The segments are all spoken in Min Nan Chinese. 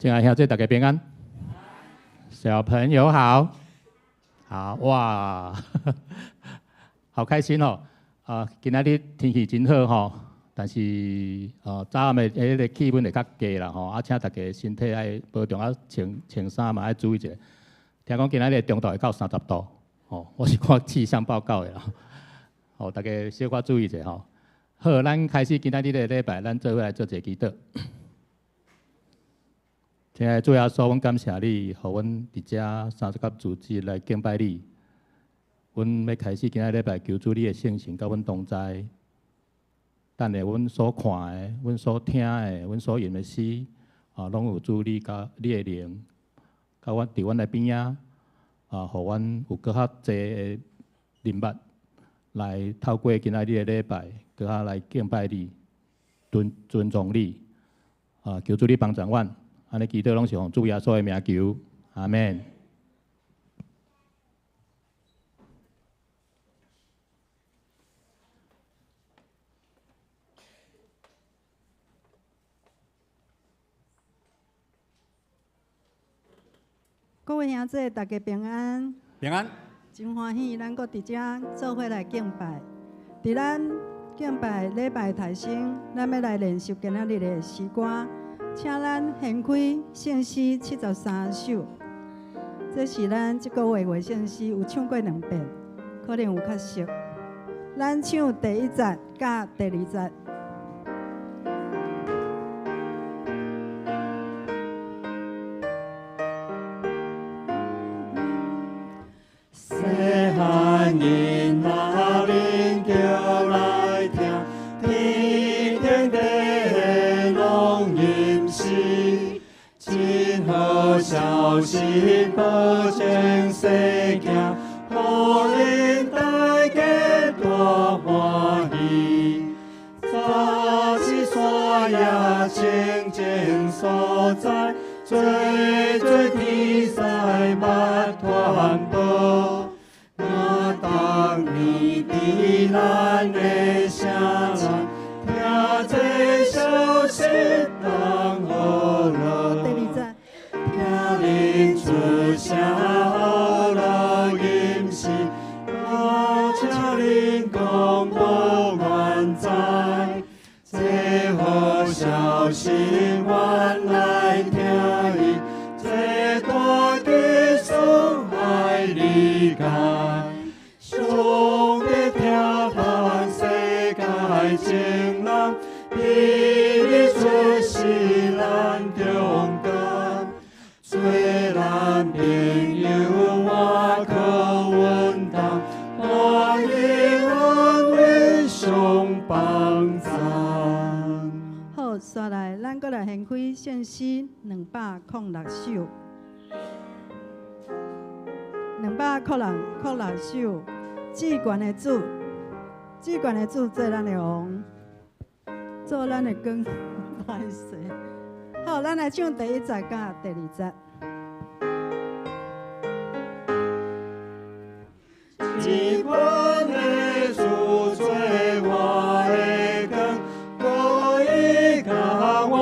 親愛兄弟，大家平安。小朋友好，好哇，好開心哦！啊，今仔日天氣真好吼，但是哦，早暗的彼个氣溫會較低啦吼，啊，請大家身體愛保重啊，穿穿衫嘛愛注意一下。聽講今仔日中晝會到30度，吼，我是看氣象報告的啦。吼，大家小可注意一下吼。好，咱開始今仔日的禮拜，咱做伙來做一個祈禱。親愛的主耶穌，阮感謝你，予阮佇遮三十甲組織來敬拜你。阮欲開始今仔禮拜，求主你的聖神佮阮同在。等下阮所看的、阮所聽的、阮所吟的詩，啊，攏有主你佮你的靈，佮阮佇阮的邊仔，啊，予阮有閣較濟的認捌，來透過今仔日的禮拜，閣較來敬拜你，尊尊重你，啊，求主你幫助阮。按呢祈禱攏是奉主耶穌的名求，阿們。各位兄弟，大家平安。平安。真歡喜，咱閣佇遮做伙來敬拜。佇咱敬拜禮拜頭先，咱欲來練習今仔日的詩歌。請咱掀開聖詩73首，這是咱這個月月聖詩有唱過兩遍，可能有較熟。咱唱第一節佮第二節。細漢囡仔恁著來聽，天頂地攏吟詩，真好消息報全世界，予恁大家大歡喜。早起山野清靜所在，做做天使捌傳報。若當年佇咱的城內，聽這消息當好樂。第二節，聽恁出聲呵樂吟詩，我請恁講無原知。這好消息原來聽伊，這大吉爽愛理解。上帝疼盼世界情人，比你出世咱中間，做咱朋友我可穩當，歡喜安慰相幫贊。好，紲來，咱閣來掀開聖詩206首。206首，至懸的主，至懸的主做咱的王，做咱的光，歹勢。好，咱來唱第一節佮第二節。至懸的主做我的光，閣伊共我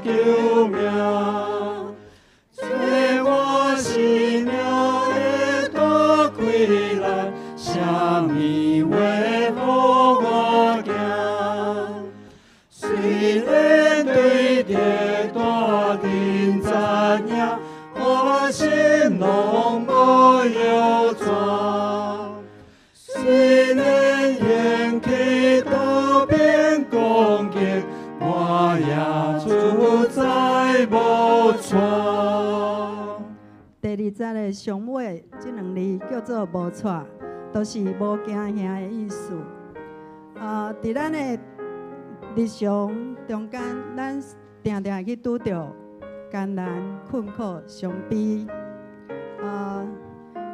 救命，做我生命的大困難，啥物話予我驚？雖然對著大陣知影，我心攏無搖轉。雖然勇氣都變攻擊，我也自在無掣。第二節的上尾這兩字叫做無掣，就是無驚嚇的意思。佇咱的日常中間，咱定定會去拄著艱難、困苦、傷悲。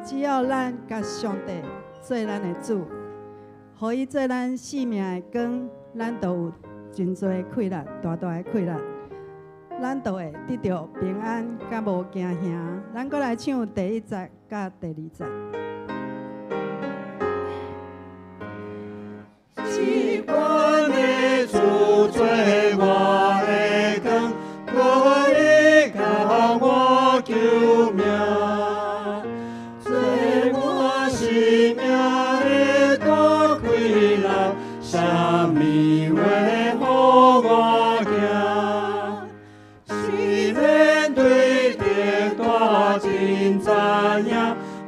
只要咱共上帝做咱的主，予伊做咱生命的光，咱就有真濟氣力，大大的氣力，咱就會得著平安，佮無驚嚇。咱閣來唱第一節佮第二節。至懸的主做我的光，閣伊共我真知影，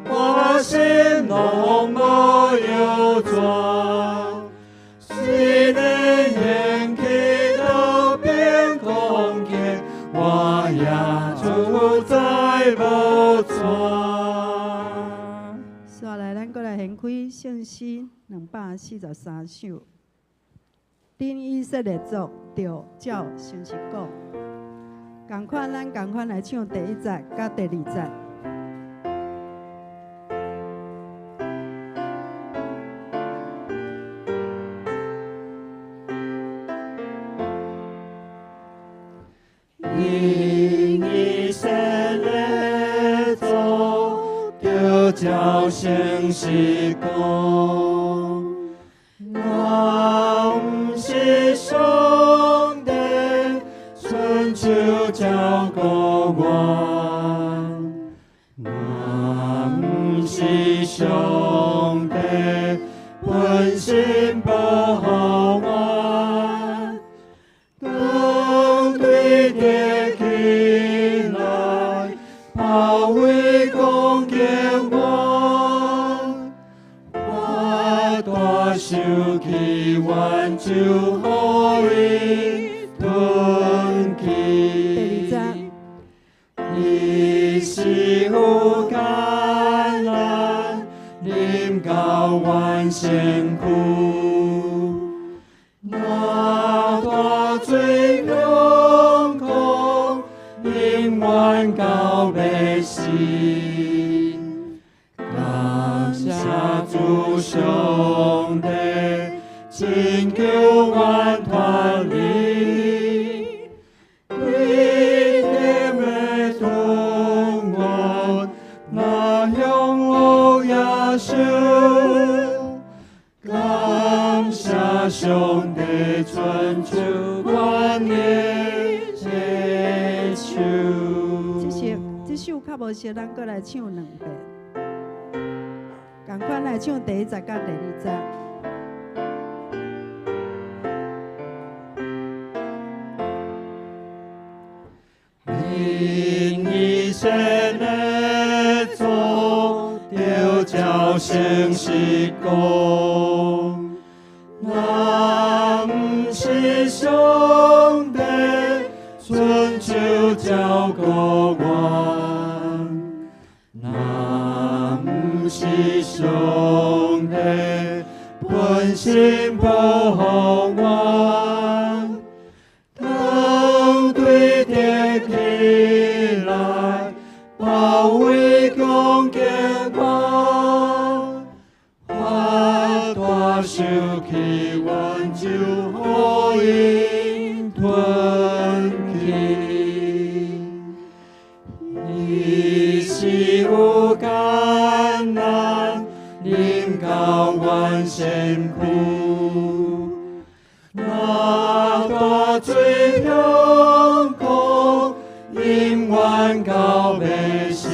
我心攏無有逝。雖然言去都變光景，我也自在無逝。紲來，咱閣來掀開聖詩243首。恁以色列族著照誠實講，仝款咱仝款來唱第一節佮第二節。恁以色列族，著照誠實講，若毋是上帝伸手照顧我，若毋是上帝本身保護我，當對敵起來包圍攻擊我，我大受氣，願就予𪜶吞去。第二節，伊是有艱難，臨到阮身軀，若大水湧空，永遠到欲死。感謝主上帝，拯救阮脫離，對敵欲吞阮，若向惡野獸。感謝上帝伸出萬能的手。這首較無熟，咱閣來唱兩遍。仝款來唱第一節佮第二節。恁以色列族，著照誠實講，若毋是上帝伸手照顧阮，若毋是上帝本身保護阮，當對敵起來包圍攻擊我，我大受氣，阮就予𪜶吞去。伊是有艱難，臨到阮身軀，若大水湧空，永遠到欲死。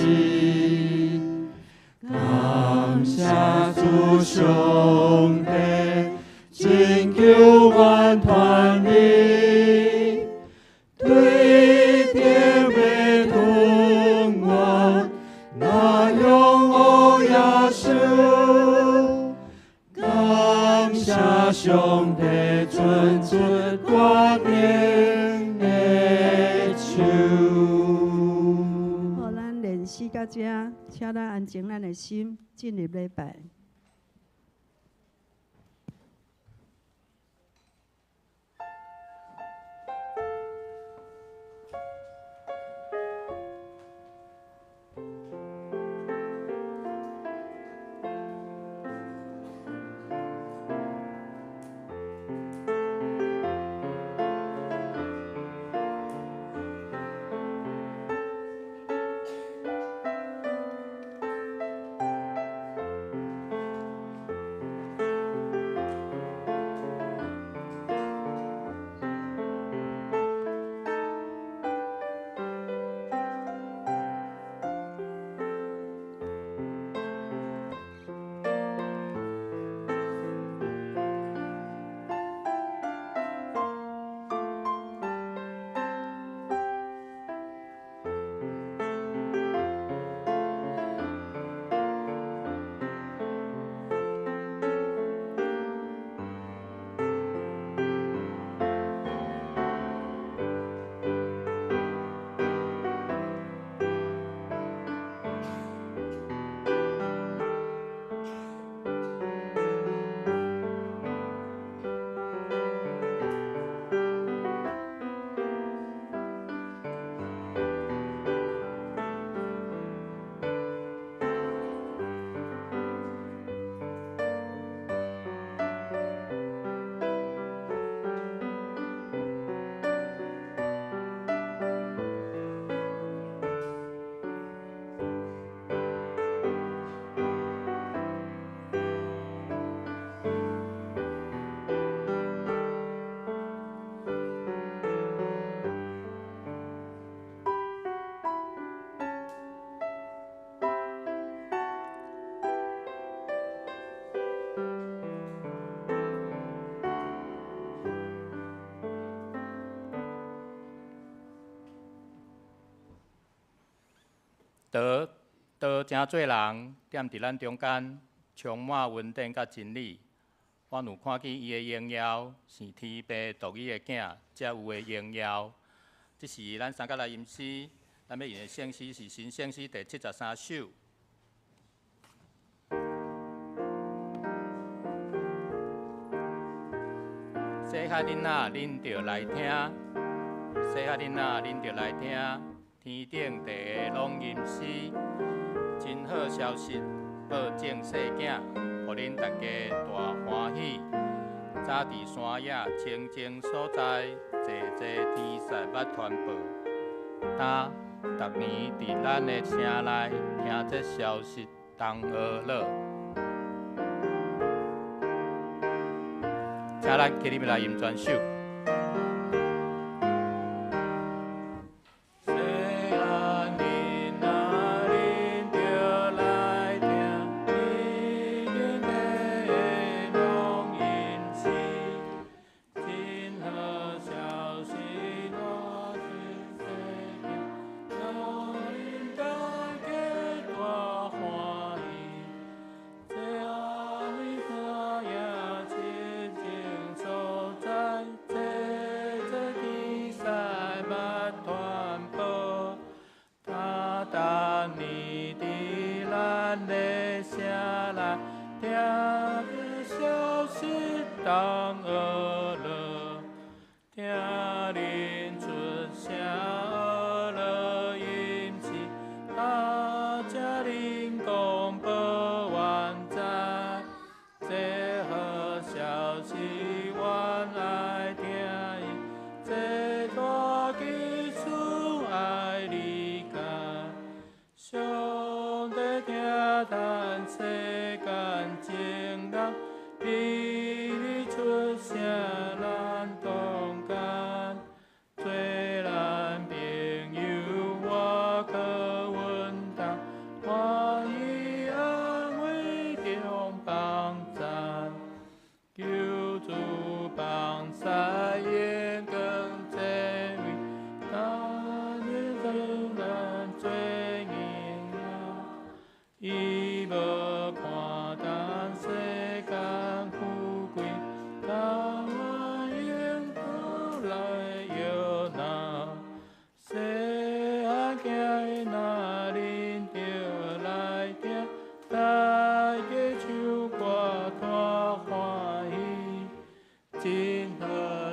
感謝主上帝，拯救阮脫離，對敵欲吞阮，若用惡野獸。感謝上帝伸出萬能的手。好，咱練習到這，請咱安靜咱的心，進入禮拜。恁道道成做人，踮佇咱中間，充滿恩典佮真理。阮有看見伊的榮耀，是天父獨一的囝才有的榮耀。這是咱三角來吟詩，咱欲吟的聖詩是新聖詩第73首。細漢囡仔，恁著來聽；細漢囡仔，恁著來聽。天頂地下攏吟詩，真好消息報眾細囝，予恁大家大歡喜。早佇山野清靜所在，濟濟天使捌傳報。今逐年佇咱的城內聽這消息，同呵樂。請咱起立來吟全首。細漢囡仔，恁著來聽，天頂地下攏吟詩，真好消息報眾細囝，予恁大家大歡喜。這位山野清靜所在，濟濟天使捌傳報。今逐年佇咱的城內，聽這消息同呵樂，聽恁出聲呵樂吟詩，啊，請恁公報萬載，這好消息阮愛聽伊，這大技術愛理解，上帝疼嘆世間情人，彼你出聲咱中間，做咱朋友我可穩當，歡喜安慰中幫贊，求主幫助榮光這位，咱做咱做囡仔，伊無看淡世間富貴，甘願用苦來約納。細漢囝仔恁著來聽，大家唱歌大歡喜，真好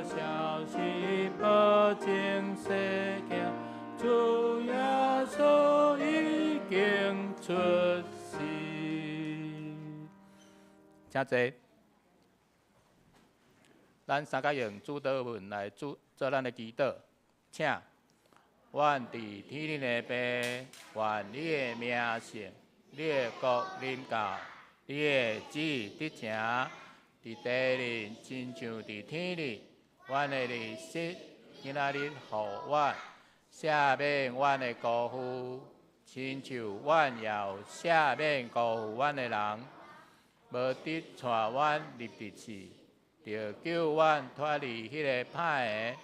消息報眾細囝，主耶穌已經出世。請坐。咱三角用主禱文來做做咱的祈禱，請。阮佇天頂的父，願你的名聖，你的國臨到，你的旨意得成，佇地裡親像佇天裡。阮的日食今仔日予阮，赦免阮的辜負，親像阮也有赦免辜負阮的人。無得帶阮入佇試，著救阮脫離彼个歹的，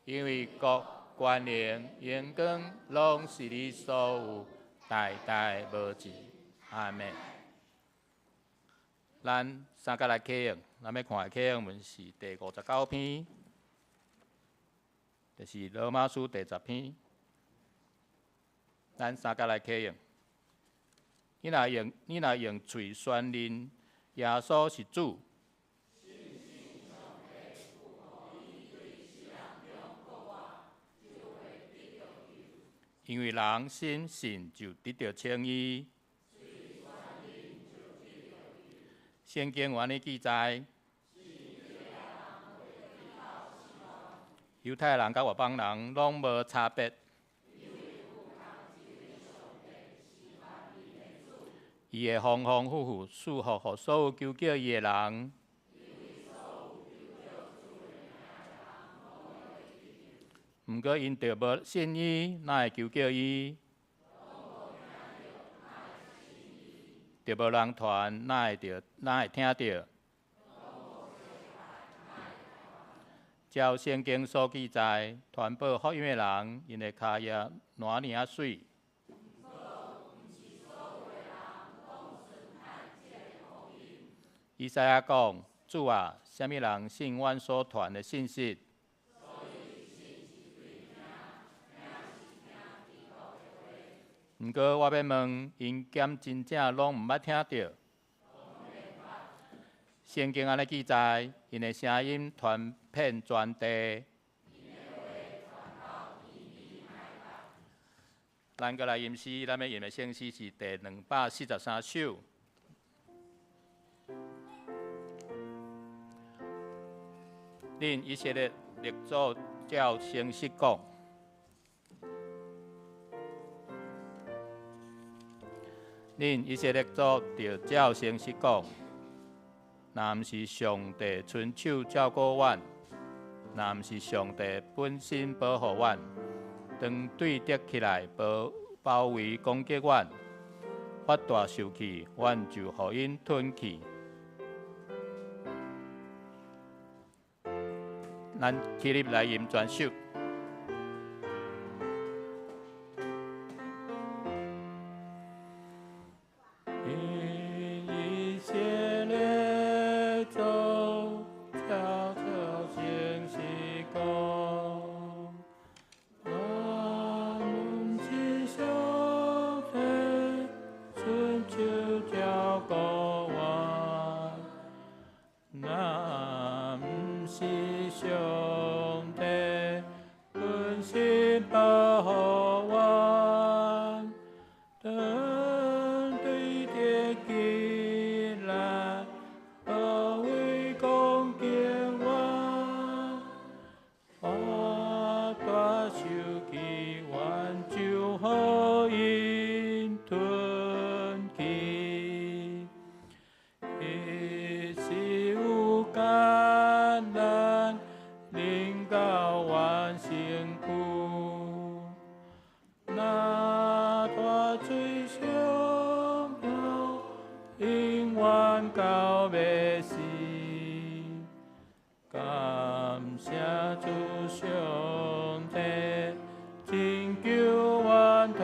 因為國、權能、榮光，攏是你所有，代代無盡。阿們。咱三角來啟用，咱欲看的啟用文是第59篇，就是羅馬書第10篇。咱三角來啟用。你若用喙宣認耶穌是主，因為人心信就得著稱義。聖經有按呢記載，猶太人佮外邦人攏無差別。伊會豐豐富富賜福予所有求叫伊的人。毋過𪜶著無信伊，哪會求叫伊？著無人傳，哪會聽著？照聖經所記載，傳報福音的人，𪜶的跤跡偌爾仔媠。以賽亞講：主啊，啥物人信阮所傳的信息？毋過我欲問，𪜶敢真正攏毋捌聽著？聖經按呢記載，𪜶的聲音傳遍全地。咱閣來吟詩，咱欲吟的聖詩是第243首。恁以色列列祖照誠實講，恁以色列祖著照誠實講，若毋是上帝親手照顧阮，若毋是上帝本身保護阮，當對敵起來包包圍攻擊阮，發大受氣，阮就予𪜶吞去。咱起立來吟全首。以色列祖照誠實講，若毋是上帝親手照顧阮，若毋是上帝本身保護阮，當對敵起來包圍攻擊阮，發大受氣，阮就予𪜶吞去。彼時有艱難臨到阮身軀，若大水上流，永遠到欲死。感謝主上帝拯救阮脫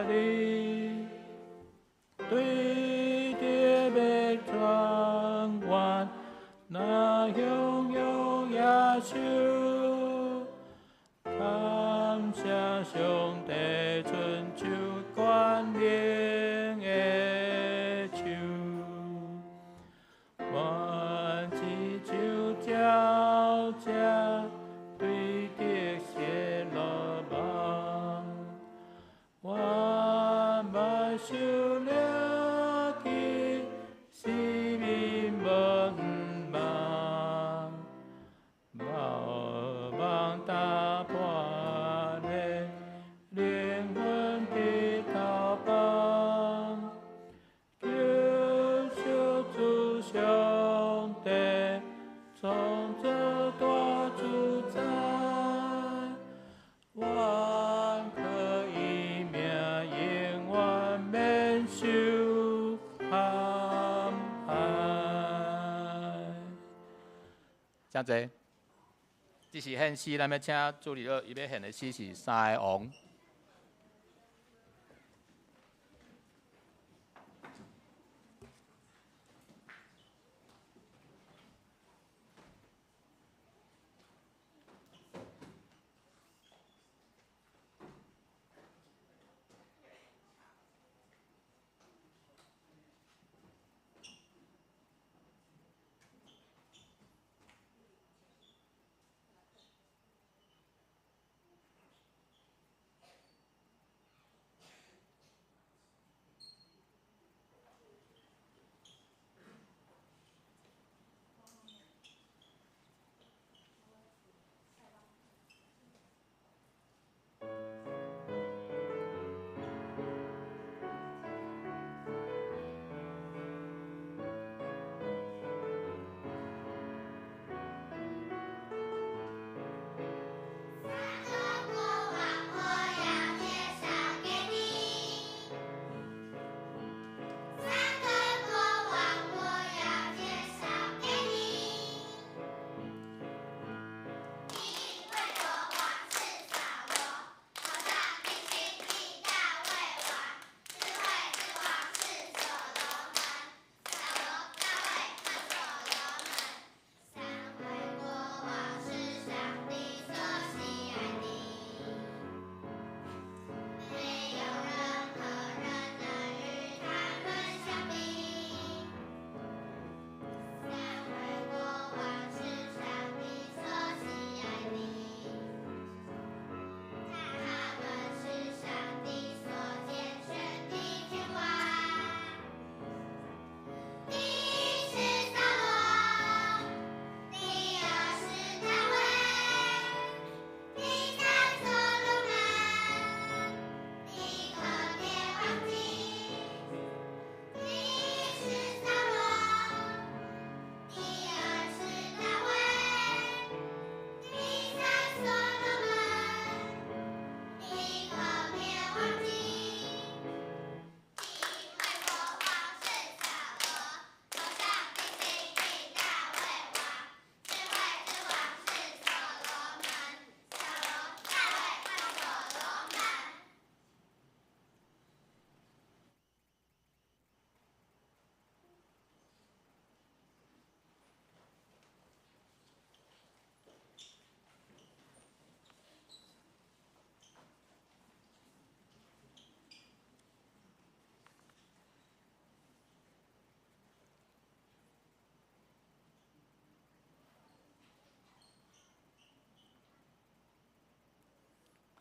離，對敵欲轉阮，若享有野獸，感謝上帝伸出權能的手，阮只手照這對敵設羅網，阮欲受掠去，性命無望，無望打破的靈魂的逃跑，求救主上帝創造大主宰，阮可以命永遠免受陷害。請坐。這是獻詩，咱欲請主日學，伊欲獻的詩是三个王。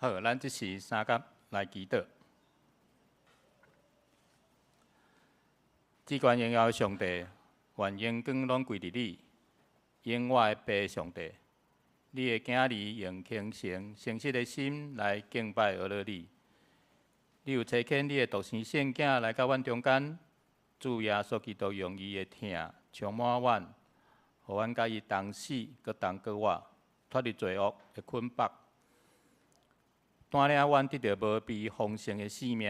好，咱這時三甲來祈禱。至懸榮耀的上帝，願榮光攏歸佇你，永活的父上帝，你的囝兒用虔誠、誠實的心來敬拜阿羅你。你有差遣你的獨生聖囝來到阮中間，主耶穌基督用伊的疼充滿阮，予阮佮伊同死，閣同過活，脫離罪惡的捆綁。帶領阮得著無比豐盛的生命，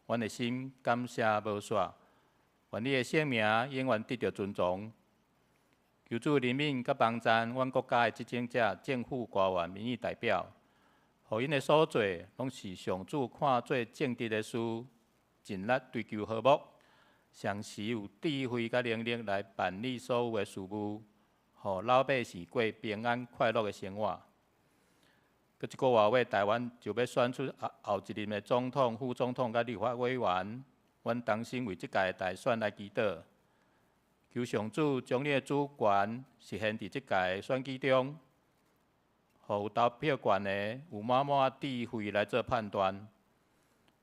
阮的心感謝無煞。願你的聖名永遠得著尊崇。求主憐憫佮幫贊阮國家的執政者、政府官員、民意代表，予𪜶的所做攏是上主看做正直的事，盡力追求和睦，常時有智慧佮能力來辦理所有的事務，予老百姓過平安快樂的生活。閣一個外月，台灣就欲選出後一任的總統、副總統佮立法委員。阮同心為這屆的大選來祈禱，求上主將你的主權實現佇這屆的選舉中，予有投票權的有滿滿智慧來做判斷。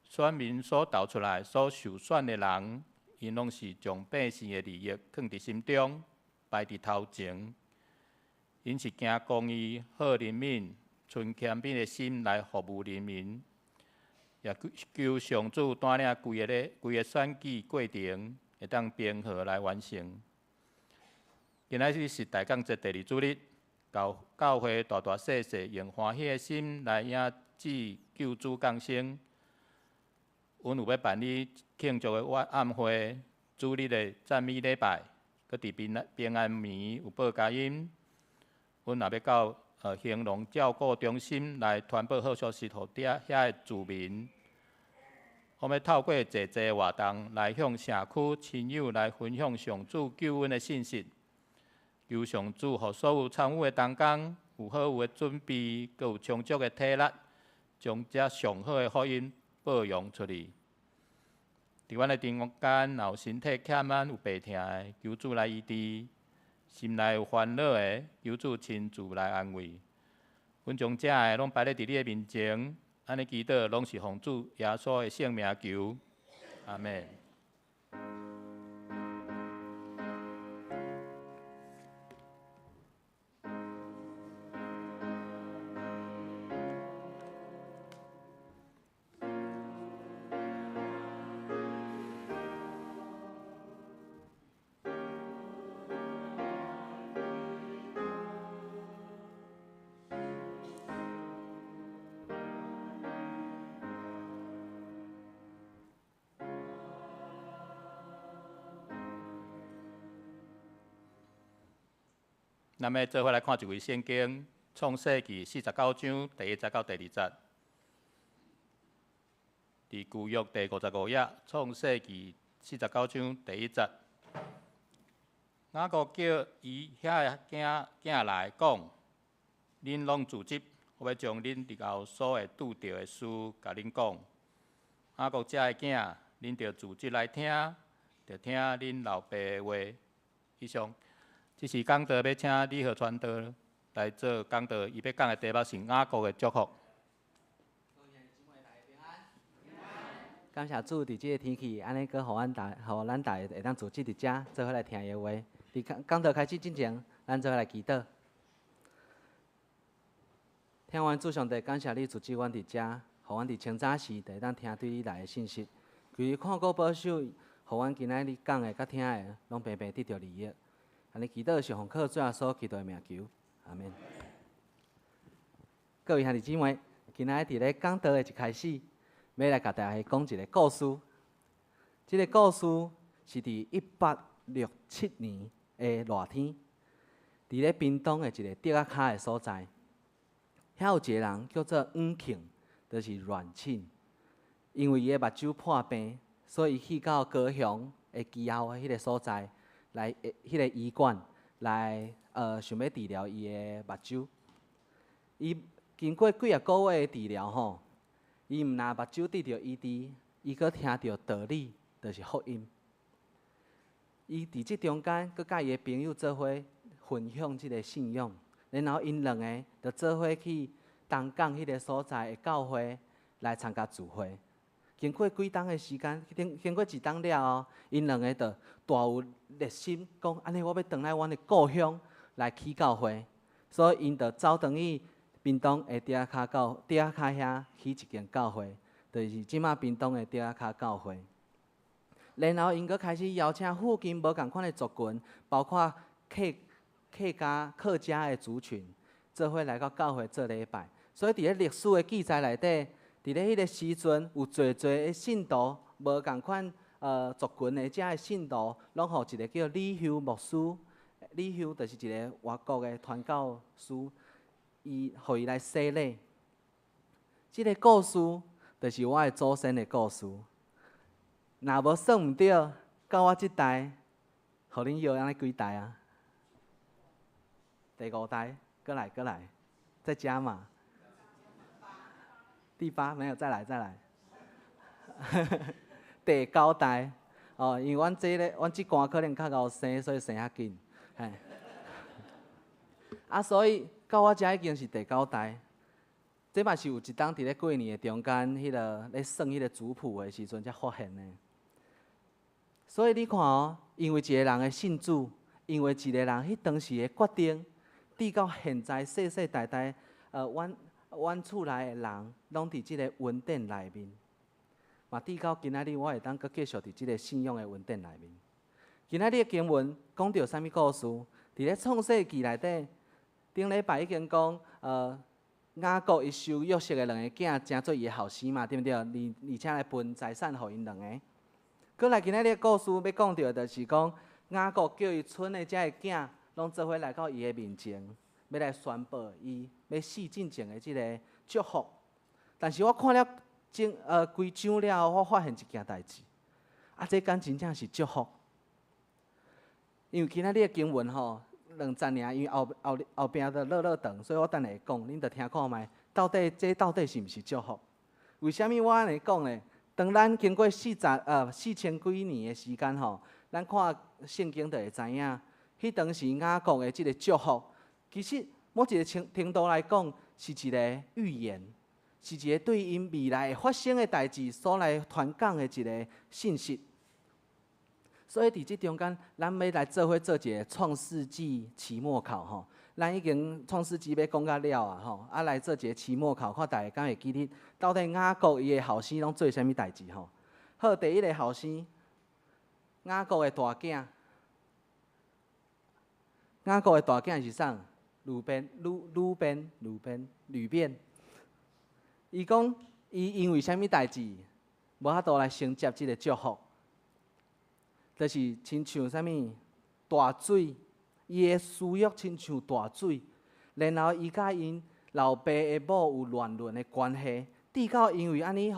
選民所投出來、所受選的人，𪜶攏是將百姓的利益囥佇心中，擺佇頭前。𪜶是行公義、好人民、存謙卑的心來服務人民，也求上主帶領規個選舉過程會當平和來完成。今仔日是大降節第二主日，教會大大細細用歡喜的心來迎接救主降生。阮有欲辦理慶祝的晚暗會、主日的讚美禮拜，閣佇平安暝有報佳音。阮也欲到興隆照顧中心來傳播好消息，予遐的住民。我欲透過濟濟活動來向社區親友來分享上主救恩的信息。求上主予所有參與的同工有好有的準備，閣有充足的體力，將這上好的福音報揚出去。佇阮的中間，若有身體欠安、有病疼的，求主來醫治；心內有煩惱的，求主親自來安慰。阮將這的攏擺咧佇你的面前，按呢祈禱，攏是奉主耶穌的聖名求，阿們。咱欲做伙來看一位聖經，創世記49章第一節到第二節。佇舊約第55頁，創世記49章第一節。雅各叫伊遐个囝囝來講：恁攏聚集，我欲將恁日後所會拄著的事，共恁講。雅各遮的囝，恁著聚集來聽，著聽恁老爸的話。以上。這是講道欲請李和傳道來做講道，伊欲講的題目是雅各的祝福。感謝主，佇這个天氣，按呢閣予阮大，予咱大家會當組織佇遮，做伙來聽伊的話。佇講講道開始之前，咱做伙來祈禱。聽完主上帝，感謝你組織阮佇遮，予阮佇清早時就會當聽對你來的信息。求你看顧保守，予阮今仔日講的佮聽的，攏平平得著利益。按呢祈禱是奉靠主耶穌基督的名求，阿們。各位兄弟姊妹，今仔日佇咧講道的一開始，欲來共大家講一個故事。這個故事是佇1867年的熱天，佇咧屏東的一個竹仔跤的所在，遐有一個人叫做阮慶，就是阮慶。因為伊的目睭破病，所以伊去到高雄的基後的彼個所在。來，彼个醫館來，想欲治療伊的目睭。伊經過幾仔個月的治療吼，伊毋但目睭得著醫治，伊閣聽著道理，就是福音。伊佇這中間，閣佮伊的朋友做伙分享這个信仰，然後𪜶兩个就做伙去逐東港彼个所在的教會來參加聚會。經過幾冬的時間，經過一冬了後，𪜶兩个就大有熱心，講按呢我欲轉來阮的故鄉來起教會，所以𪜶就走轉去屏東的竹仔跤教竹仔跤遐起一間教會，就是這馬屏東的竹仔跤教會。然後𪜶閣開始邀請附近無仝款的族群，包括客家的族群，做伙來到教會做禮拜。所以佇咧歷史的記載內底，佇咧彼个時陣，有濟濟的信徒，無仝款族群的遮的信徒，攏予一個叫李休牧師，李休就是一個外國的傳教士，伊予伊來洗禮。這个故事就是我的祖先的故事。若無算毋著，到我這代，予恁搖按呢幾代啊？第五代，閣來閣來，再加碼。第八沒有，再來再來。第九代，哦，因為阮這个，阮這關可能較𠢕生，所以生較緊，嘿。啊，所以到我遮已經是第九代。這嘛是有一當佇咧過年的中間，彼个咧算彼个族譜的時陣才發現的。所以你看哦，因為一个人的信主，因為一个人彼當時的決定，直到現在世世代代，阮厝內的人攏佇這个恩典內面，嘛直到今仔日，我會當閣繼續佇這个信仰的恩典內面。今仔日的經文講著啥物故事？佇咧創世記內底，頂禮拜已經講，雅各伊收約瑟的兩個囝，成做伊的後生嘛，對毋對？而且來分財產予𪜶兩个。閣來今仔日的故事欲講著的，就是講雅各叫伊賰的遮个囝，攏做伙來到伊的面前，欲來宣布伊欲死進前的這个祝福。但是我看了整規章了後，我發現一件代誌，啊，這敢真正是祝福？因為今仔日的經文吼，兩節爾，因為後壁就落落長，所以我等下會講，恁就聽看覓，到底這到底是毋是祝福？為啥物我按呢講呢？當咱經過四千幾年的時間吼，咱看聖經就會知影，彼當時雅各的這个祝福，其實某一个程度來講，是一个預言，是一个對𪜶未來會發生的代誌所來傳講的一个信息。所以佇這中間，咱欲來做伙做一个創世紀期末考吼。咱已經創世紀欲講甲了啊吼，啊來做一个期末考，看大家敢會記得到底雅各伊的後生攏做啥物代誌吼？好，第一个後生，雅各的大囝，雅各的大囝是啥？呂便，呂便，呂便，呂便。伊講，伊因為啥物代誌，無法度來承接這个祝福？就是親像啥物大水，伊的私欲親像大水，然後伊佮𪜶老爸的某有亂倫的關係，直到因為按呢，予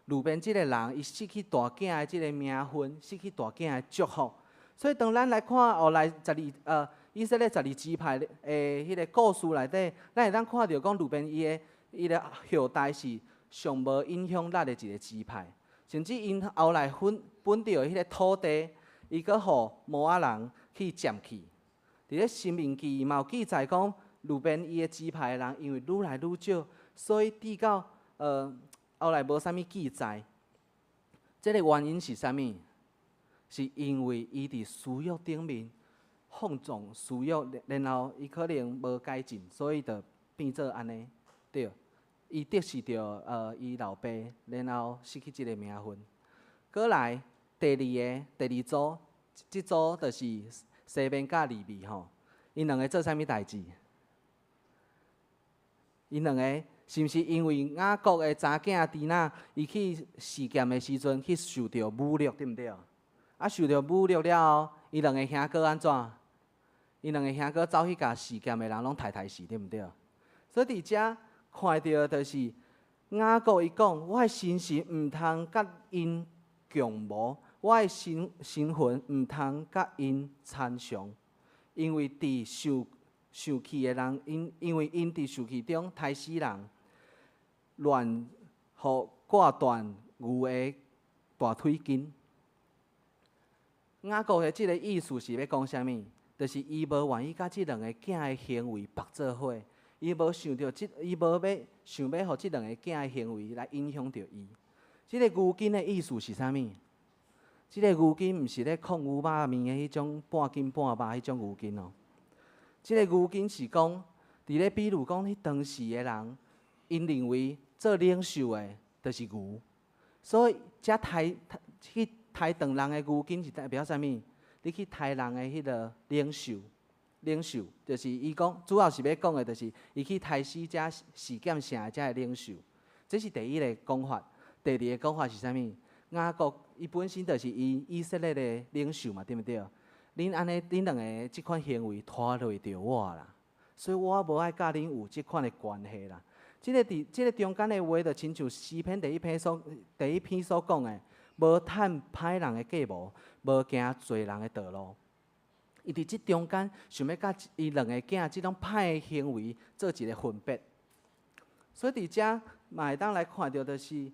呂便這个人伊失去大囝的這个名分，失去大囝的祝福。所以當咱來看後來十二以色列十二支派的彼个故事內底，咱會當看著講呂便伊的後代是上無影響力的一个支派，甚至𪜶後來分著彼个土地，伊閣予摩押人去佔去。佇咧申命記嘛有記載講，呂便伊的支派的人因為愈來愈少，所以直到後來無啥物記載。這个原因是啥物？是因為伊佇私欲頂面放縱私欲，然後伊可能無改進，所以就變做按呢。對，伊得勢著伊老爸，然後失去這个名分。閣來第二个第二組，這組就是西緬佮利未吼，𪜶兩个做啥物代誌？𪜶兩个是毋是因為雅各的查囝底拿，伊去示劍的時陣去受著侮辱，對毋對？啊，受著侮辱了後，伊兩个兄哥按怎？伊兩个兄哥走去共示劍的人攏刣刣死，對毋對？所以佇遮看著就是雅各伊講，我的身形毋通佮𪜶共謀，我的身份毋通佮𪜶參詳，因為佇受氣的人，因為𪜶佇受氣中刣死人，亂予割斷牛的大腿筋。雅各的這个意思是欲講啥物？就是伊無願意佮這兩个囝的行為縛做伙，伊無想著這，伊無欲想欲予這兩个囝的行為來影響著伊。這个牛筋的意思是啥物？這个牛筋毋是咧炕牛肉麵的彼種半筋半肉彼種牛筋哦。這个牛筋是講，佇咧比如講，彼當時的人，𪜶認為做領袖的，就是牛，所以遮刣去刣斷人的牛筋是代表啥物？你去刣人的彼个領袖，領袖就是伊講，主要是欲講的，就是伊去刣死遮示劍城的遮个領袖。這是第一个講法。第二个講法是啥物？雅各伊本身就是伊以色列的領袖嘛，對毋對？恁按呢，恁兩个這款行為拖累著我啦，所以我無愛佮恁有這款的關係啦。這个佇這个中間的話，就親像詩篇第一篇所講的，無趁歹人的計謀，無行罪人的道路。伊佇這中間想欲佮伊兩个囝這種歹的行為做一个分別。所以佇遮嘛會當來看著，就是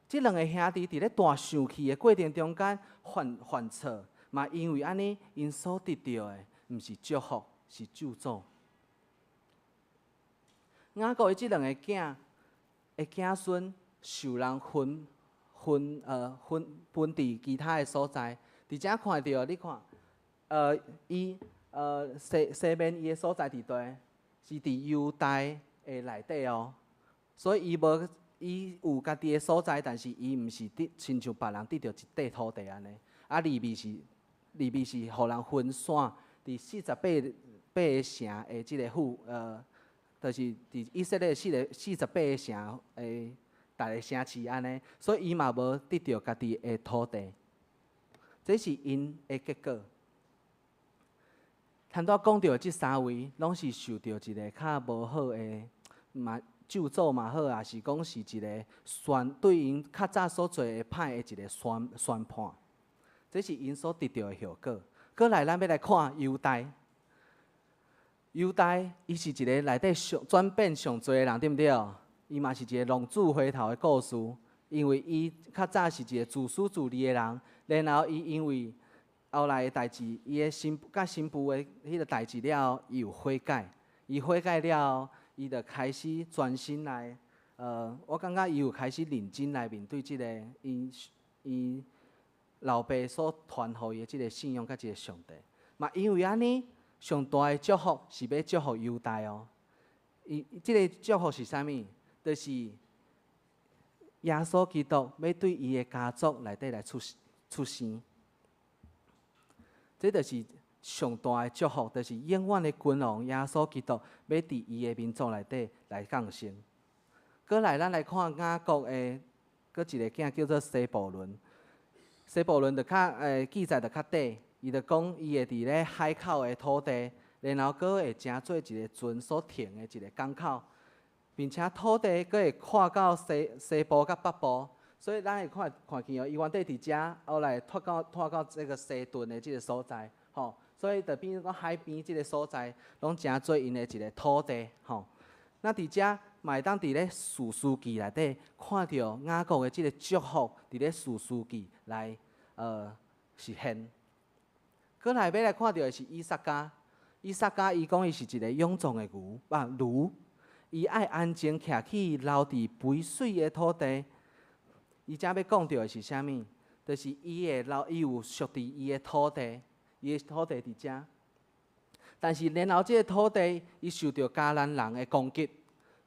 這兩个兄弟佇咧大受氣的過程中間犯錯，嘛因為按呢，𪜶所得著的毋是祝福，是咒詛。雅各伊這兩个囝的子孫受人分分呃分分佇其他的所在，佇遮看著，你看，伊西緬伊的所在佇佗？是佇猶大的內底哦，所以伊無伊有家己的所在，但是伊毋是得親像別人得著一塊土地按呢。啊，利未是予人分散佇四十八个城的這个府就是佇以色列48个城的逐个城市按呢，所以伊嘛無得著家己的土地，這是𪜶的結果。頭拄仔講著的這三位，攏是受著一个較無好的嘛咒詛嘛好，抑是講是一个宣對𪜶較早所做的歹的一个宣判，這是𪜶所得著的後果。閣來，咱欲來看猶大。猶大伊是一个內底上轉變上濟的人，對毋對？伊嘛是一个浪子回頭的故事，因為伊較早是一个自私自利的人，然後伊因為後來的代誌，伊的新佮新婦的彼个代誌了後，伊有悔改，伊悔改了後，伊就開始專心來，我感覺伊有開始認真來面對這个𪜶𪜶老爸所傳予伊的這个信仰佮這个上帝。嘛因為按呢，上大的祝福是欲祝福猶大哦。伊這个祝福是啥物？就是耶穌基督欲對伊的家族內底來出生。這就是上大的祝福，就是永遠的君王耶穌基督欲佇伊的民族內底來降生。閣來，咱來看雅各的閣一个囝叫做西布倫。西布倫就較記載就較短，伊就講伊會佇咧海口的土地，然後閣會成做一个船所停的一个港口，並且土地閣會闊到西部佮北部，所以咱會看見哦，伊原底佇遮，後來拓到這个西頓的這个所在，吼，所以就變講海邊這个所在，攏成做𪜶的一个土地，吼。那佇遮嘛會當佇咧士師記內底看著雅各的這个祝福，佇咧士師記來實現。閣來欲來看著的是以薩迦，以薩迦伊講伊是一个勇壯的牛，啊驢，伊愛安靜徛去留佇肥水的土地。伊遮欲講著的是啥物？就是伊會留，伊有屬佇伊的土地，伊的土地佇遮。但是然後這个土地，伊受著迦南人的攻擊，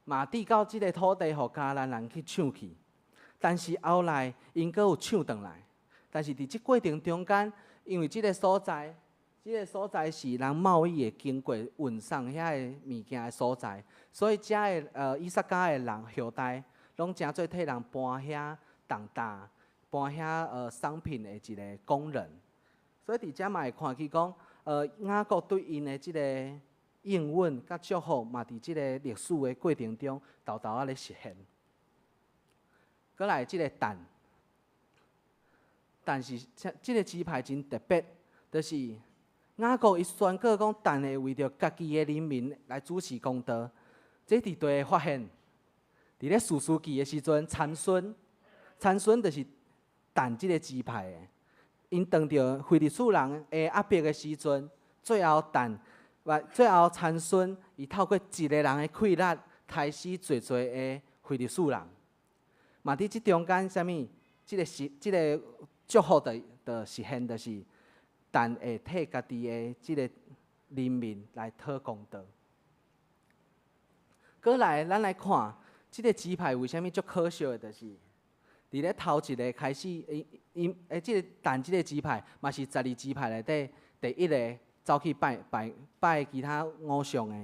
嘛致到這个土地予迦南人去搶去。但是後來𪜶閣有搶轉來，但是佇這過程中間，因為這个所在，這个所在是人貿易會經過運送遐个物件的所在，所以遮的以薩迦的人後代，攏成做替人搬遐重擔、搬遐商品的一个工人。所以佇遮嘛會看見講，雅各對𪜶的這个應允佮祝福，嘛佇這个歷史的過程中，沓沓仔咧實現。閣來這个但，但是這个支派真特別，就是雅各伊宣告講，但會為著家己的人民來主持公道。這佇佗會發現？佇咧士師記的時陣，參孫，參孫就是但這个支派的。𪜶當著非利士人的壓迫的時陣，最後但，最後參孫，伊透過一个人的氣力，刣死濟濟的非利士人。嘛，佇這中間，啥物？這个是這个祝福的的實現，就是但會替家己的這个人民來討公道。閣來，咱來看這个支派為啥物足可惜的，就是佇咧頭一个開始，𪜶𪜶欸，這个但這个支派嘛是十二支派內底第一个走去拜拜拜其他偶像的。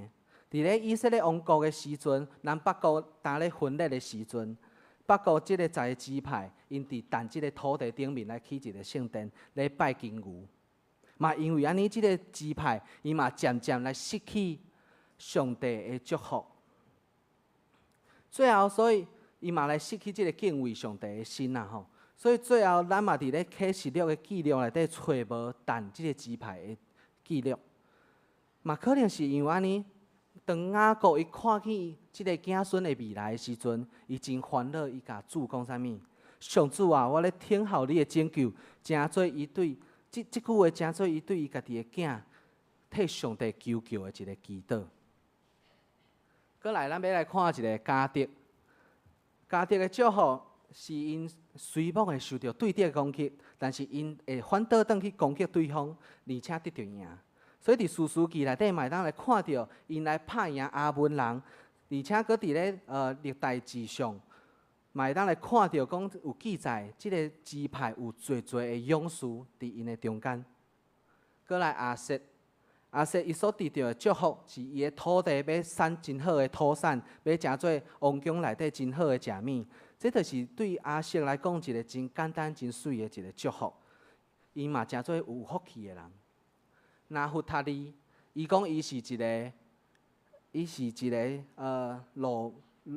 佇咧以色列王國的時陣，南北國當咧分裂的時陣，北國這個十个支派，𪜶佇但這个土地頂面來起一个聖殿，咧拜金牛。嘛因為按呢，這个支派伊嘛漸漸來失去上帝的祝福。最後，所以伊嘛來失去這个敬畏上帝的心啊吼。所以最後，咱嘛佇咧啟示錄的記錄內底揣無但這个支派的記錄。嘛可能是因為按呢，當雅各伊看見這个囝孫的未來的時陣，伊真煩惱，伊共主講啥物？上主啊，我咧等候你的拯救，成做伊對這這句話，成做伊對伊家己的囝替上帝求救的一个祈禱。閣來，咱欲來看一个迦得。迦得的祝福是𪜶雖罔會受著對敵的攻擊，但是𪜶會反倒轉去攻擊對方，而且得著贏。所以佇士師記內底嘛會當來看著，𪜶來拍贏亞捫人，而且閣佇咧歷代志上，嘛會當來看著講有記載，這个支派有濟濟的勇士佇𪜶的中間。閣來亞設，亞設伊所得著的祝福是伊的土地欲產真好的土產，欲成做王宮內底真好的食物。這就是對亞設來講一个真簡單、真媠的一个祝福。伊嘛成做有福氣的人。拿弗他利，伊講伊是一个，伊是一个鷺鷺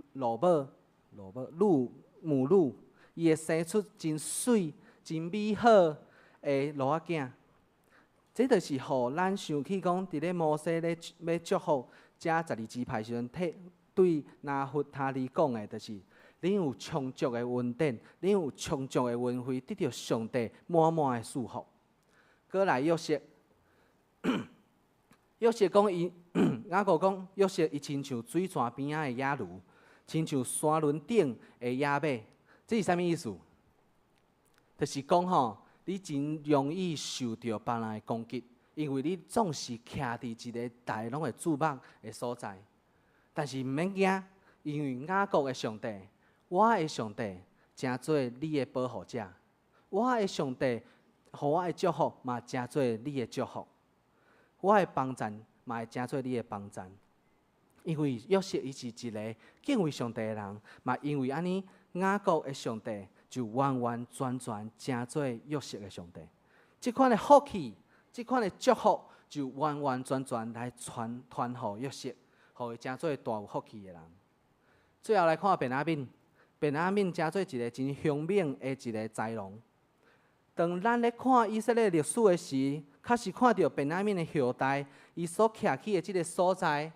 母鷺母鹿母鹿，伊會生出真媠、真美好的驢仔囝。這就是予咱想起講，佇咧摩西咧欲祝福這十二支派時陣，替對拿弗他利講的，就是恁有充足的恩典，恁有充足的恩惠，得著上帝滿滿的祝福。閣來約瑟，約瑟講伊，雅各講約瑟伊親像水泉邊仔的野驢，親像山崙頂的野馬，這是啥物意思？就是講吼，你真容易受著別人的攻擊，因為你總是徛佇一个大家攏會注目的所在。但是毋免驚，因為雅各的上帝，我的上帝，成做你的保護者。我的上帝，予我的祝福嘛，成做你的祝福。我的幫贊嘛會成做你的幫贊。因為約瑟伊是一个敬畏上帝的人，嘛因為按呢，雅各的上帝就完完全全成做約瑟的上帝。這款的福氣，這款的祝福，就完完全全來傳傳予約瑟，予伊成做大有福氣的人。最後來看便雅憫，便雅憫成做一个真兇猛的一个豺狼。當咱咧看以色列歷史的時，確實看著便雅憫的後代，伊所徛起的這个所在，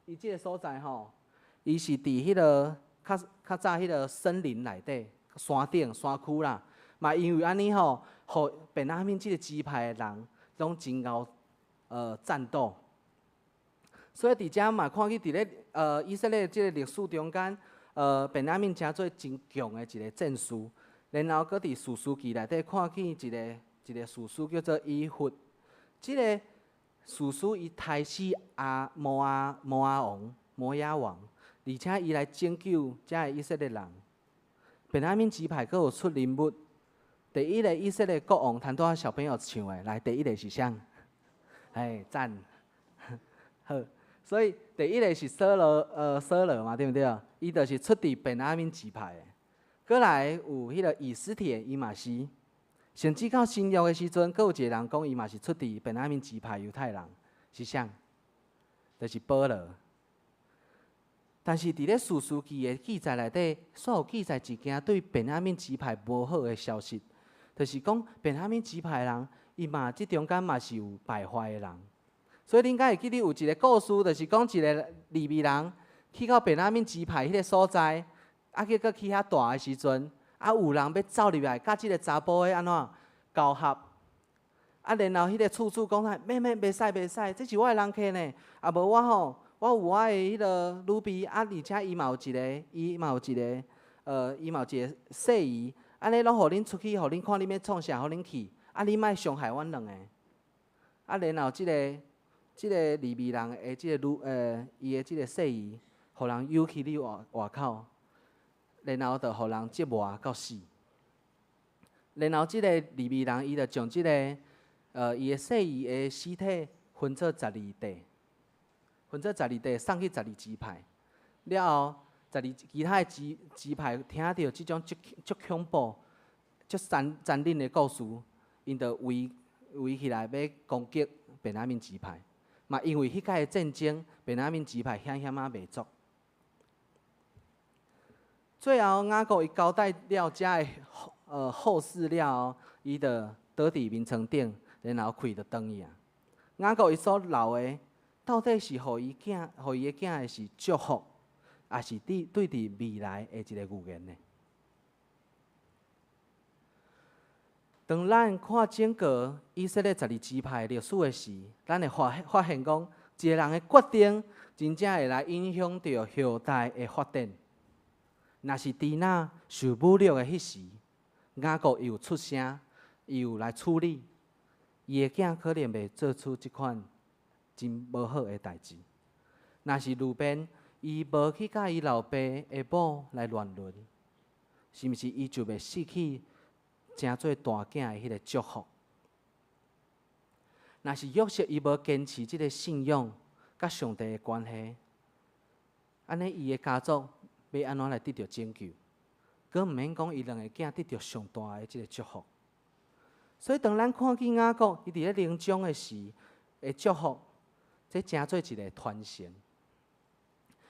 伊這个所在吼，伊是佇彼个較較早彼个森林內底，山頂山區啦。嘛因為按呢吼，予便雅憫這个支派的人攏真𠢕戰鬥。所以佇遮嘛看見佇咧以色列這个歷史中間，便雅憫成做真強的一个戰士。然後閣佇士師記內底看見一个一个士師叫做以笏，這个士師伊刣死亞摩亞摩亞王摩押王，而且伊來拯救遮个以色列人。便雅憫支派閣有出人物，第一个以色列國王，頭拄仔小朋友唱的，來第一个是啥？哎，讚，好，所以第一个是掃羅，掃羅嘛，對毋對？伊就是出佇便雅憫支派的。閣來有彼个以斯帖，伊嘛是，甚至到新約的時陣，閣有一个人講伊嘛是出佇便雅憫支派猶太人，是啥？就是保羅。但是佇咧士師記的記載內底，煞有記載一件對便雅憫支派無好的消息，就是講便雅憫支派的人，伊嘛這中間嘛是有敗壞的人。所以恁敢會記得有一个故事，就是講一个利未人去到便雅憫支派彼个所在。啊，結果去遐蹛的時陣，啊，有人欲走入來，佮這个查埔的按怎交合？啊，然後彼个厝主講啥？免免，袂使袂使，這是我的人客呢。啊，無我吼，我有我的彼个女婢，啊，而且伊嘛有一个，伊嘛有一个，伊嘛有一个細姨，按呢攏予恁出去，予恁看恁欲創啥，予恁去，啊，恁莫傷害阮兩个。啊，然後這個利未人的這個女，伊的這個細姨，予人誘去你外口，然後就予人折磨到死。然後這個利未人，伊就將這個，伊的細姨的屍體分做十二塊，分做十二塊，送去十二支派。了後，十二其他的支派聽著這種足足恐怖、足殘忍的故事，𪜶就圍起來欲攻擊便雅憫支派。嘛，因為彼擺的戰爭，便雅憫支派險險仔袂足。最後，雅各伊交代了遮的後事了後，伊就倒佇眠床頂，然後氣就斷去啊。雅各伊所留的，到底是予伊囝，予伊的囝的是祝福，抑是對佇未來的一個預言呢？當咱看整個以色列十二支派的歷史的時，咱會發現講，一個人的決定，真正會來影響著後代的發展。若是底拿受侮辱的彼時，雅各伊有出聲，伊有來處理，伊的囝可能袂做出這款真無好的代誌。若是流便伊無去佮伊老爸的某來亂倫，是毋是伊就袂失去成做大囝的彼个祝福？若是約瑟伊無堅持這个信仰佮上帝的關係，按呢伊的家族欲按怎來得著拯救？閣毋免講伊兩個囝得著上大的這个祝福。所以當咱看見雅各伊佇咧臨終的時的祝福，這成做一個傳承，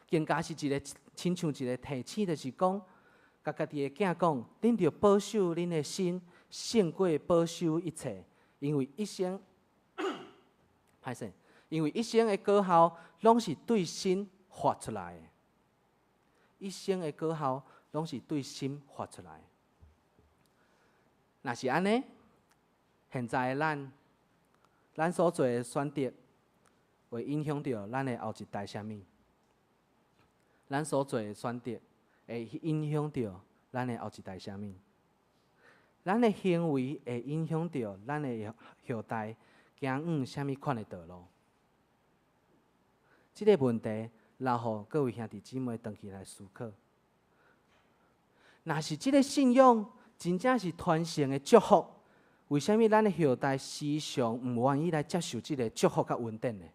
更加是一個親像一個提醒，就是講，共家己的囝講，恁著保守恁的心，勝過保守一切，因為一生，歹勢，因為一生的果效攏是對心發出來的，一生的果效攏是對心發出來的。若是按呢，現在的咱，咱所做的選擇，會影響著咱的後一代啥物？咱所做的選擇會影響著咱的後一代啥物？咱的行為會影響著咱的後代行往啥物款的道路？這個問題留予各位兄弟姊妹轉去來思考。若是這個信仰真正是傳承的祝福，為啥物咱的後代時常毋願意來接受這個祝福佮恩典呢？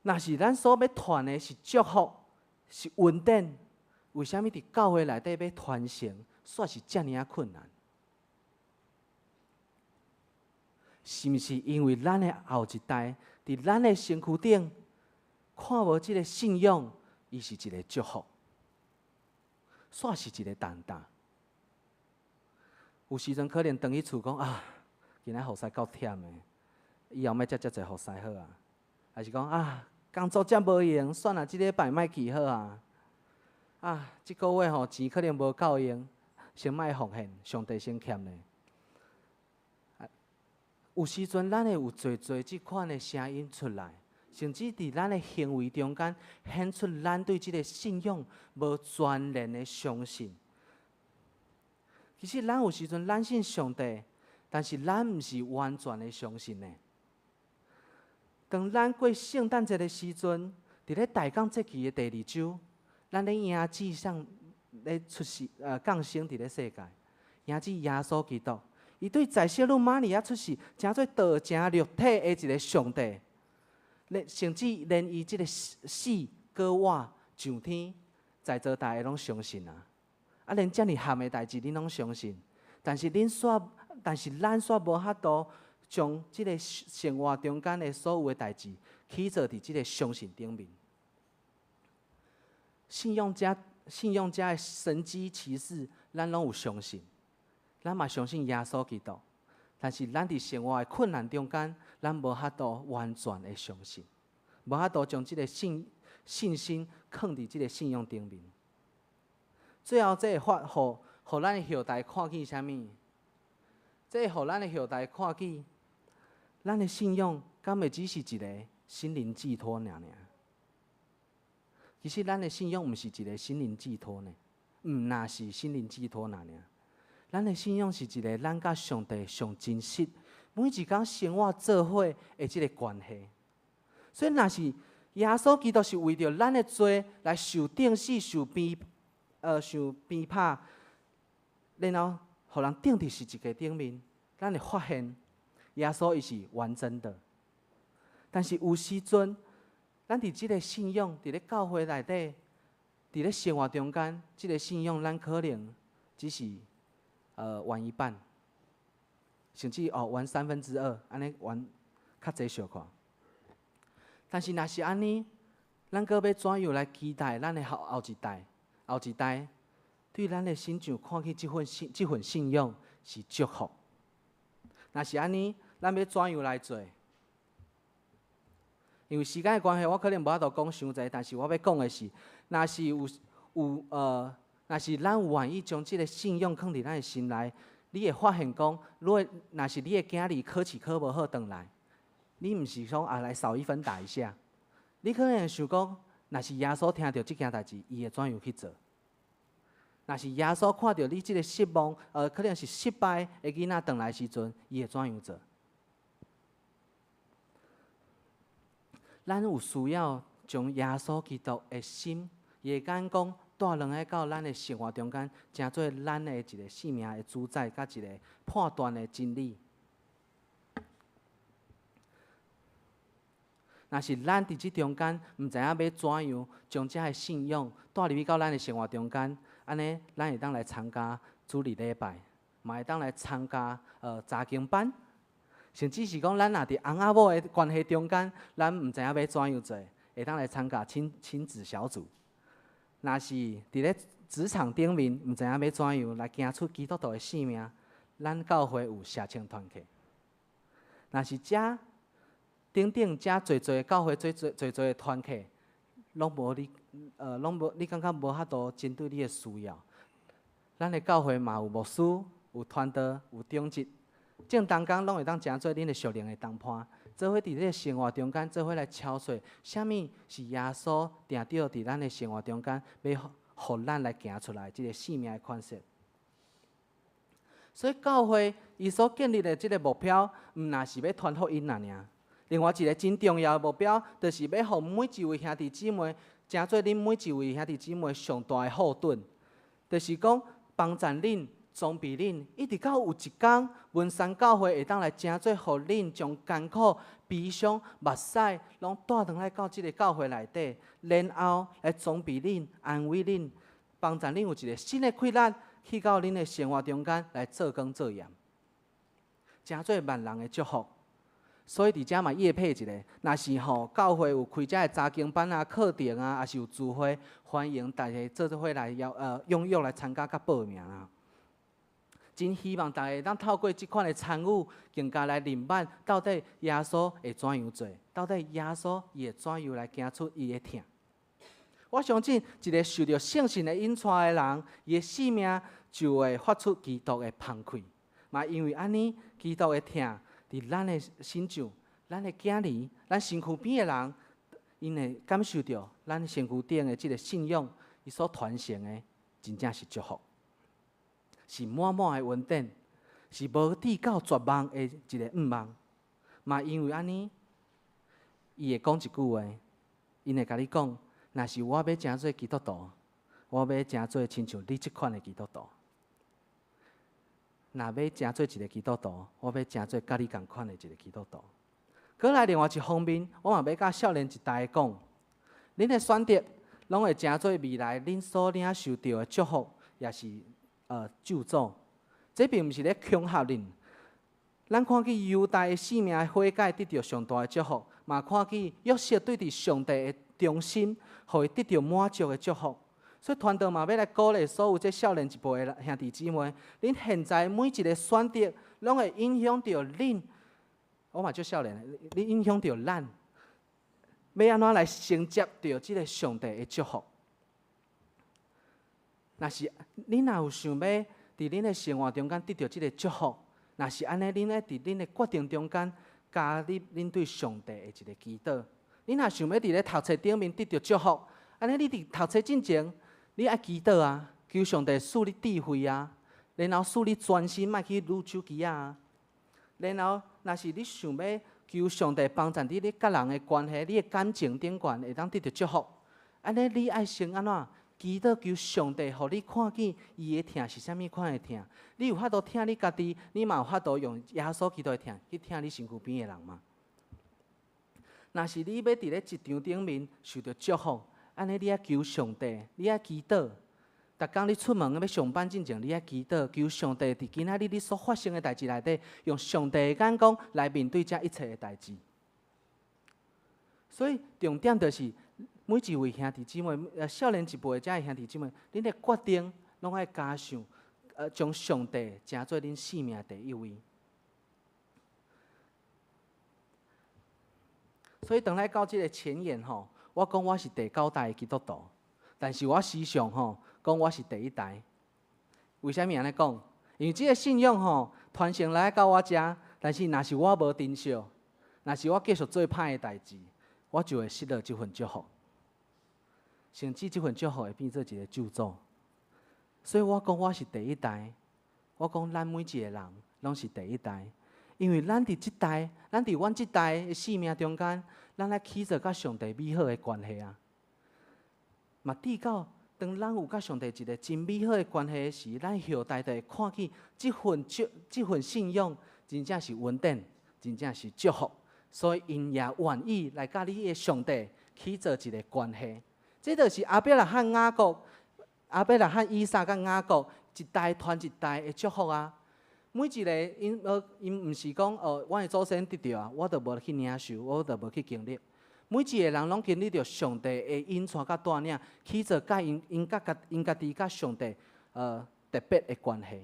若是咱所欲傳的是祝福，是恩典，為啥物佇教會內底欲傳承，煞是遮爾仔困難？是毋是因為咱的後一代佇咱的身軀頂看無這個信仰，伊是一個祝福，煞是一個重擔？有時陣可能轉去厝講啊，今仔服侍夠忝的，以後莫接遮濟服侍好啊。還是講啊，工作遮無閒，算啦，這禮拜莫去好啊。啊，這個月吼錢可能無夠用，先莫奉獻，上帝先欠咧。有時陣咱會有濟濟這款的聲音出來，甚至佇咱的行為中間顯出咱對這个信仰無全然的相信。其實咱有時陣咱信上帝，但是咱毋是完全的相信的。當咱過聖誕節的時陣，佇咧大港節期的第二週，咱咧迎接上咧出世，降生佇咧世界，迎接耶穌基督。伊對在聖女瑪利亞出世，成做道成肉體的一個上帝，連甚至連伊這个死閣活上天，在座大家攏相信啊！啊，連遮爾譀的代誌，恁攏相信，但是咱煞無法度將這个生活中間的所有的代誌，起做佇這个相信頂面。信仰者的神蹟奇事，咱攏有相信，咱嘛相信耶穌基督。但是咱佇生活的困難中間，咱無法度完全的相信，無法度將這个信心囥佇這个信仰頂面。最後，這會發予咱的後代看見啥物？這會予咱的後代看見，咱的信仰敢會只是一个心靈寄託爾爾。其實咱的信仰毋是一个心靈寄託呢，毋若是心靈寄託爾爾。咱的信仰是一个咱佮上帝上真實，每一工生活做伙的這个關係。所以，若是耶穌基督是為著咱的罪來受釘死、受鞭拍，然後予人釘佇十字架頂面，咱會發現耶穌伊是完整的。但是有時陣，咱佇這个信仰，佇咧教會內底，佇咧生活中間，這个信仰咱可能只是完一半，甚至哦完2/3，按呢完較濟小可。但是若是按呢，咱閣欲怎樣來期待咱的後後一代、後一代對咱的身上看見這份信仰是祝福？若是按呢，咱欲怎樣來做？因為時間的關係，我可能無法度講傷濟，但是我欲講的是，若是咱有願意將這个信仰囥佇咱的心內，你會發現講，如果若是你的囝兒考試考無好轉來，你毋是講啊來少一分打一下，你可能會想講，若是耶穌聽著這件代誌，伊會怎樣去做？若是耶穌看著你這个失望，可能是失敗的囡仔轉來時陣，伊會怎樣做？咱有需要將耶穌基督的心，伊的眼光帶轉來到咱的生活中間，成做咱的一个生命的主宰，佮一个判斷的真理。若是咱佇這中間毋知影欲怎樣將這个信仰帶入去到咱的生活中間，按呢，咱會當來參加主日禮拜，嘛會當來參加查經班。甚至是講，咱若佇翁仔某的關係中間，咱毋知影欲怎樣做，會當來參加親子小組。若是佇咧職場頂面，毋知影欲怎樣來行出基督徒的生命，咱教會有社青團契。若是遮等等遮濟濟教會濟濟濟濟的團契，攏無你，攏無你感覺無法度針對你的需要。咱的教會嘛有牧師、有傳道、有長執。正當工攏會當成做恁的屬靈的同伴，做伙佇這个生活中間，做伙來敲說，啥物是耶穌定著佇咱的生活中間，欲予咱來行出來這个生命的款式。所以教會伊所建立的這个目標，毋若是欲傳福音爾爾。另外一个真重要的目標，就是欲予每一位兄弟姊妹，成做恁每一位兄弟姊妹上大的後盾，就是講幫助恁。裝備恁，一直到有一工，文山教會會當來成做，予恁將艱苦、悲傷、目屎，攏帶轉來到這个教會內底，然後來裝備恁、安慰恁，幫助恁有一个新的氣力，去到恁的生活中間來做工做鹽，成做萬人的祝福。所以佇遮嘛業配一个，若是吼教會有開遮的查經班啊、課程啊，抑是有聚會，歡迎大家做伙來邀踴躍來參加佮報名啦。真希望大家會當透過這款的參與，更加來明白到底耶穌會怎樣做，到底耶穌伊會怎樣來行出伊的疼。我相信，一个受著聖神的引帶的人，伊的生命就會發出基督的芳氣。嘛，因為按呢，基督的疼佇咱的身上，咱的囝兒，咱身軀邊的人，𪜶會感受著咱身軀頂的這个信仰，伊所傳承的，真正是祝福。是滿滿的恩典，是無至到絕望的一个向望。嘛，因為按呢，伊會講一句話，𪜶會共你講：若是我欲成做基督徒，我欲成做親像你這款的基督徒。若欲成做一个基督徒，我欲成做佮你仝款的一个基督徒。閣來另外一方面，我嘛欲佮少年一代講，恁的選擇攏會成做未來恁所領受著的祝福，抑是咒詛。這並毋是咧恐嚇恁。咱看見猶大的生命悔改得著上大的祝福，嘛看見約瑟對佇上帝的忠心，予伊得著滿足的祝福。所以傳道嘛欲來鼓勵所有這少年一輩的兄弟姊妹，恁現在每一个選擇，攏會影響著恁。我嘛足少年的，你影響著咱，欲按怎來承接著這个上帝的祝福？若是恁若有想欲佇恁的生活中間得著這个祝福，若是按呢，恁愛佇恁的決定中間加入恁對上帝的一个祈禱。你若想欲佇咧讀冊頂面得著祝福，按呢你佇讀冊進前，你愛祈禱啊，求上帝賜你智慧啊，然後賜你專心，莫去擼手機仔。然後，若是你想欲求上帝幫助你，你佮人的關係，你的感情頂懸會當得著祝福，按呢你愛先按怎？祈禱求上帝，予你看見伊的疼是啥物款的疼。你有法度疼你家己，你嘛有法度用耶穌基督的疼去疼你身軀邊的人嘛。若是你欲佇咧職場頂面受著祝福，按呢你愛求上帝，你愛祈禱。逐工你出門欲上班進前，你愛祈禱求上帝佇今仔日你所發生的代誌內底，用上帝的眼光來面對這一切的代誌。所以重點就是每一位兄弟姊妹，少年一輩的遮的兄弟姊妹，恁的決定攏愛加上，將上帝成做恁生命第一位。所以，當來到這个前言吼，我講我是第九代的基督徒，但是我時常吼講我是第一代。為啥物按呢講？因為這个信仰吼傳承來到我遮，但是若是我無珍惜，若是我繼續做歹的代誌，我就會失落這份祝福，甚至這份祝福會變做一个咒詛。所以我講我是第一代，我講咱每一个人攏是第一代，因為咱佇這代，咱佇阮這代的生命中間，咱來起做佮上帝美好的關係啊。嘛，直到當咱有佮上帝一个真美好的關係時，咱後代就會看見這份信仰真正是恩典，真正是祝福。所以𪜶也願意來佮你的上帝起做一个關係。這就是亞伯拉罕、雅各、亞伯拉罕、以撒佮雅各一代傳一代的祝福啊！每一个𪜶，𪜶毋是講哦，阮的祖先得著啊，我就無去領受，我就無去經歷。每一个人攏經歷著上帝的引帶佮帶領，起做佮𪜶𪜶佮家𪜶家己佮上帝特別的關係。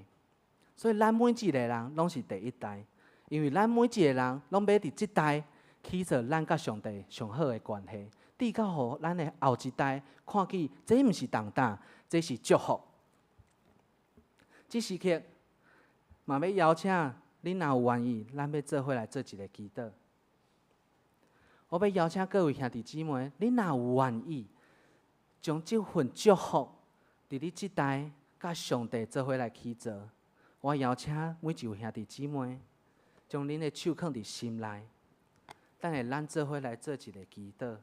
所以咱每一个人攏是第一代，因為咱每一个人攏欲佇這代起做咱佮上帝上好的關係，直到予咱的後一代看見，這毋是重擔，這是祝福。這時刻嘛欲邀請恁若有願意，咱欲做伙來做一个祈禱。我欲邀請各位兄弟姊妹，恁若有願意，將這份祝福佇你這代佮上帝做伙來起做，我邀請每一位兄弟姊妹，將恁的手囥佇心內，等下咱做伙來做一个祈禱。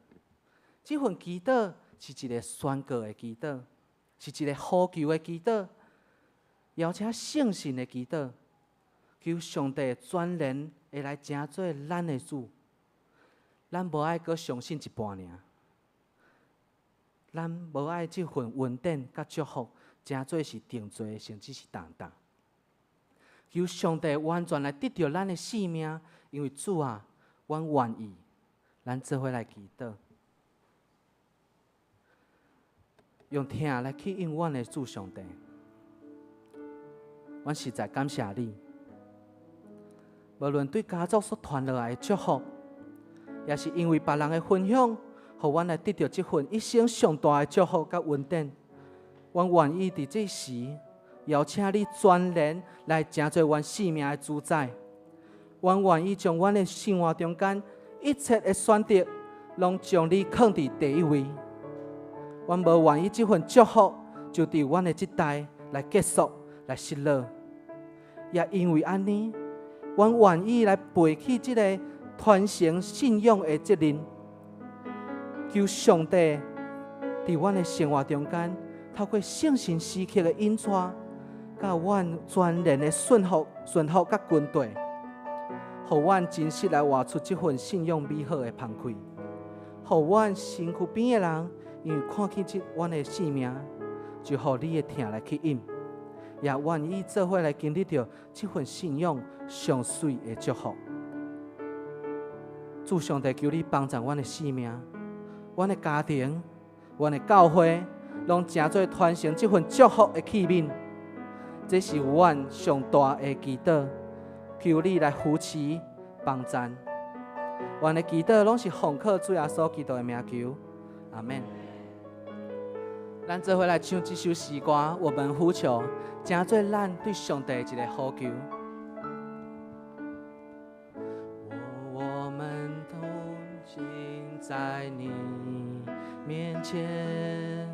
這份祈禱是一个宣告的祈禱，是一个呼求的祈禱，邀請聖神的祈禱，求上帝全然會來成做咱的主。咱無愛閣相信一半爾，咱無愛這份恩典佮祝福，成做是定罪，甚至是重擔。求上帝完全來得著咱的生命，因為主啊，阮願意，咱做伙來祈禱，用疼來去應阮的主上帝。阮實在感謝你，無論對家族所傳落來的祝福，也是因為別人的分享，予阮來得著這份一生上大的祝福佮恩典。阮願意佇這時邀請你全然來成做阮生命的主宰。阮願意將阮的生活中間一切的選擇，攏將你囥佇第一位。阮無願意這份祝福就佇阮的這代來結束、來失落。也因為按呢，阮願意來背起這个傳承信仰的責任，求上帝佇阮的生活中間，透過聖神時刻的引帶，佮阮全然的順服、順服佮跟隨，予阮真實來活出這份信仰美好的芳氣，予阮身軀邊的人，因為看見這阮的生命，就予你的疼來吸引，也願意做伙來經歷著這份信仰上媠的祝福。主上帝，求你幫助阮的生命、阮的家庭、阮的教會，攏成做傳承這份祝福的器皿。這是阮上大的祈禱，求你來扶持幫贊。阮的祈禱攏是奉靠主耶穌基督的名求，阿們。咱做伙來唱這首詩歌，我們呼求，成做咱對上帝一个呼求。我們同心。在你面前，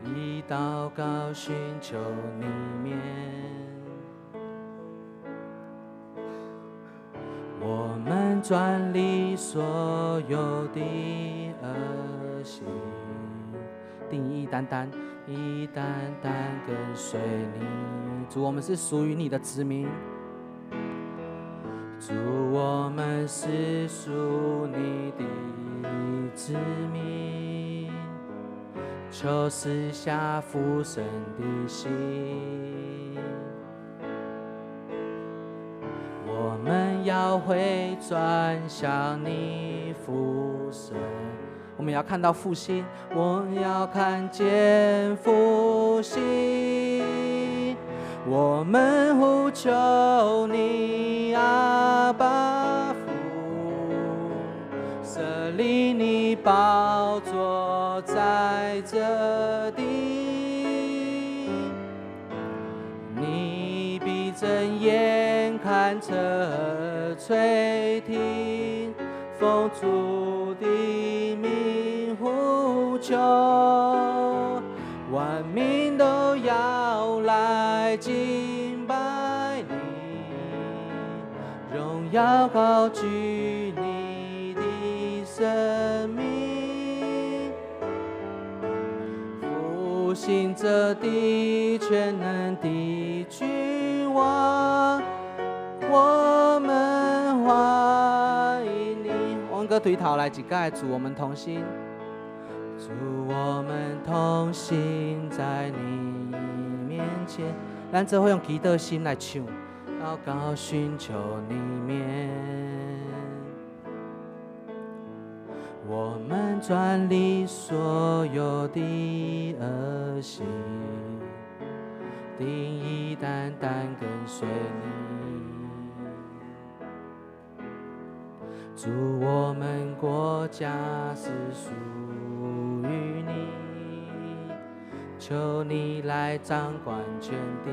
以禱告尋求你面。我們轉離所有的惡行，定意單單，以單單跟隨你。主，我們是屬於你的子民。主，我們是屬你的子民，求賜下復生的心。我們要回轉向你復生，我們要看到復興，我們要看見復興。我們呼求你阿爸父，設立你寶座在這地，你必睜眼看側耳垂聽，奉主的名呼求，萬民都要來敬拜你，榮耀高舉你的聖名，復興這地全能的君王，我們歡迎你。我們閣對頭來一擺，主我們同心，主我們同心在你面前，咱做伙用祈禱心來唱，禱告尋求你面。我們轉離所有的惡行，定意單單跟隨你。主，我們國家是屬於你，求你來掌管全地，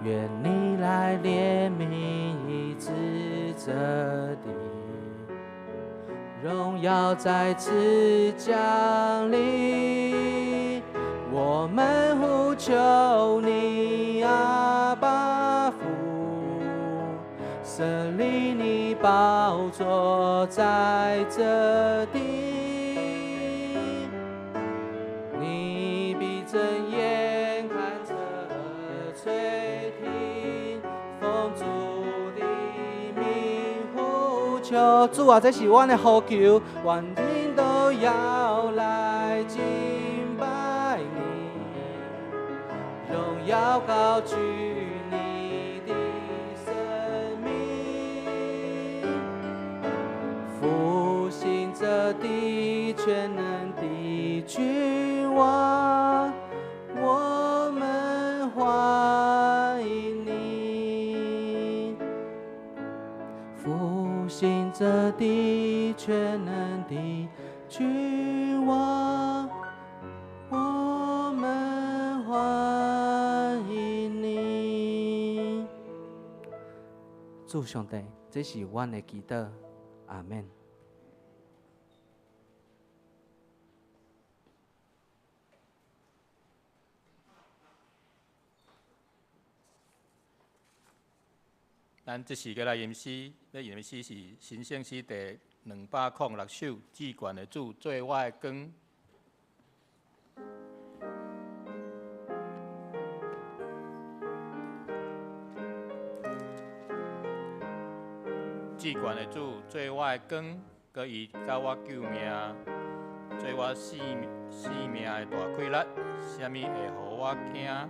願你來憐憫醫治這地，榮耀再次降臨。我們呼求你阿爸父，設立你寶座在這地，你必睜眼看側耳垂聽，奉主的名呼求。主啊，這是阮的呼求，萬民都要來敬拜你，榮耀高舉你的聖名，復興這地全能的君王，我們歡迎你。復興這地全能的君王，我們歡迎你。主上帝，這是阮的祈禱，阿們。咱這時閣來吟詩，欲吟的詩是新聖詩第206首，至懸的主做我的光。至懸的主做我的光，閣伊佮我救命，做我生命的大氣力，啥物會予我驚？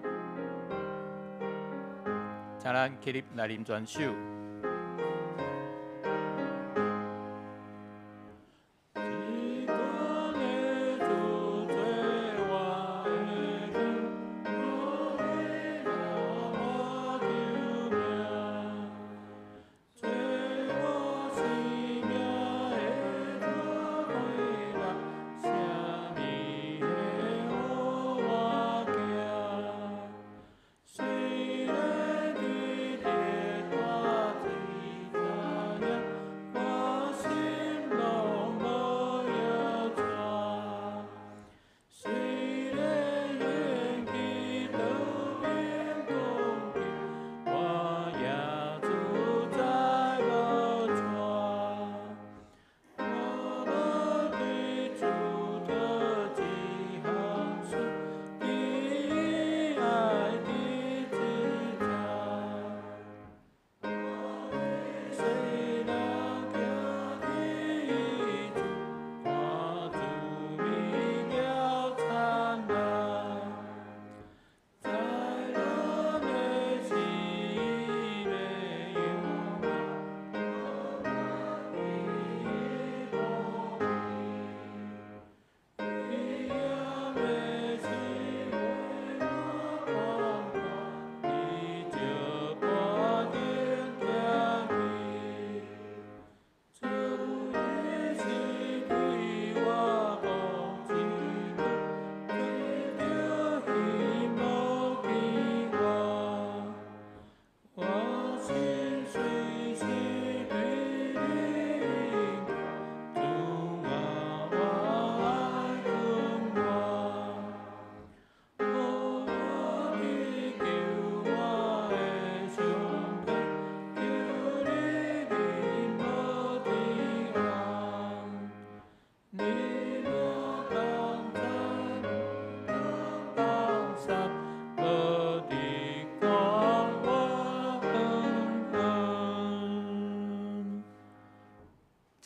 請咱起立來啉全首。雖然對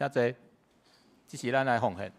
請坐，這時咱來奉獻。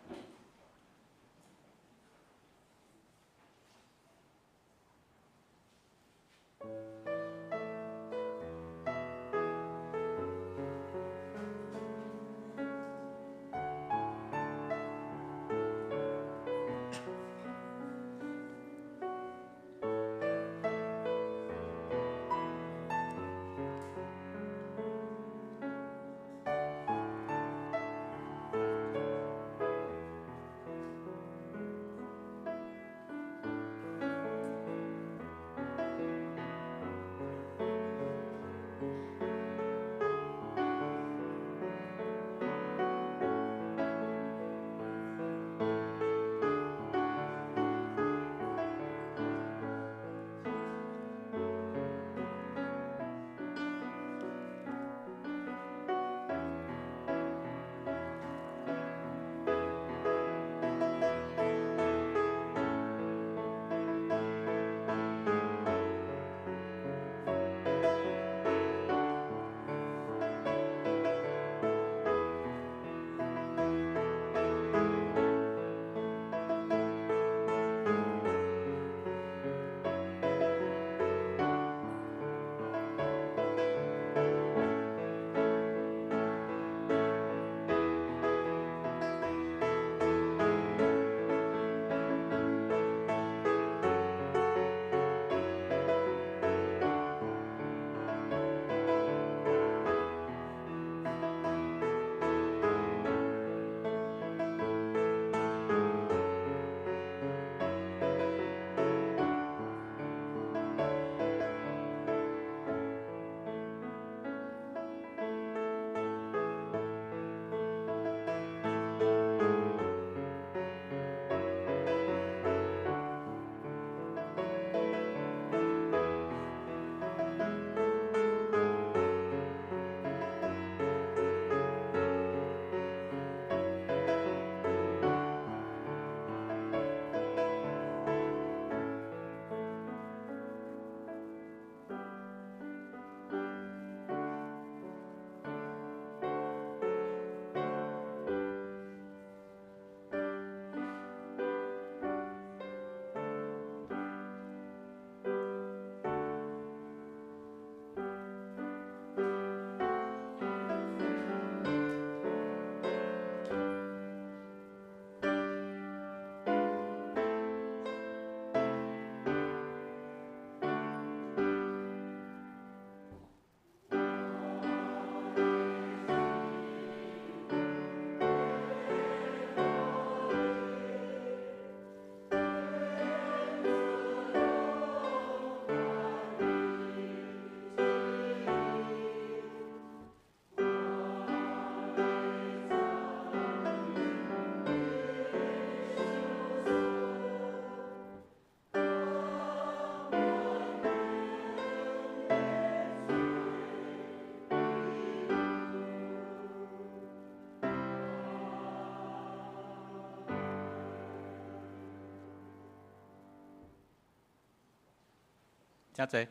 請坐。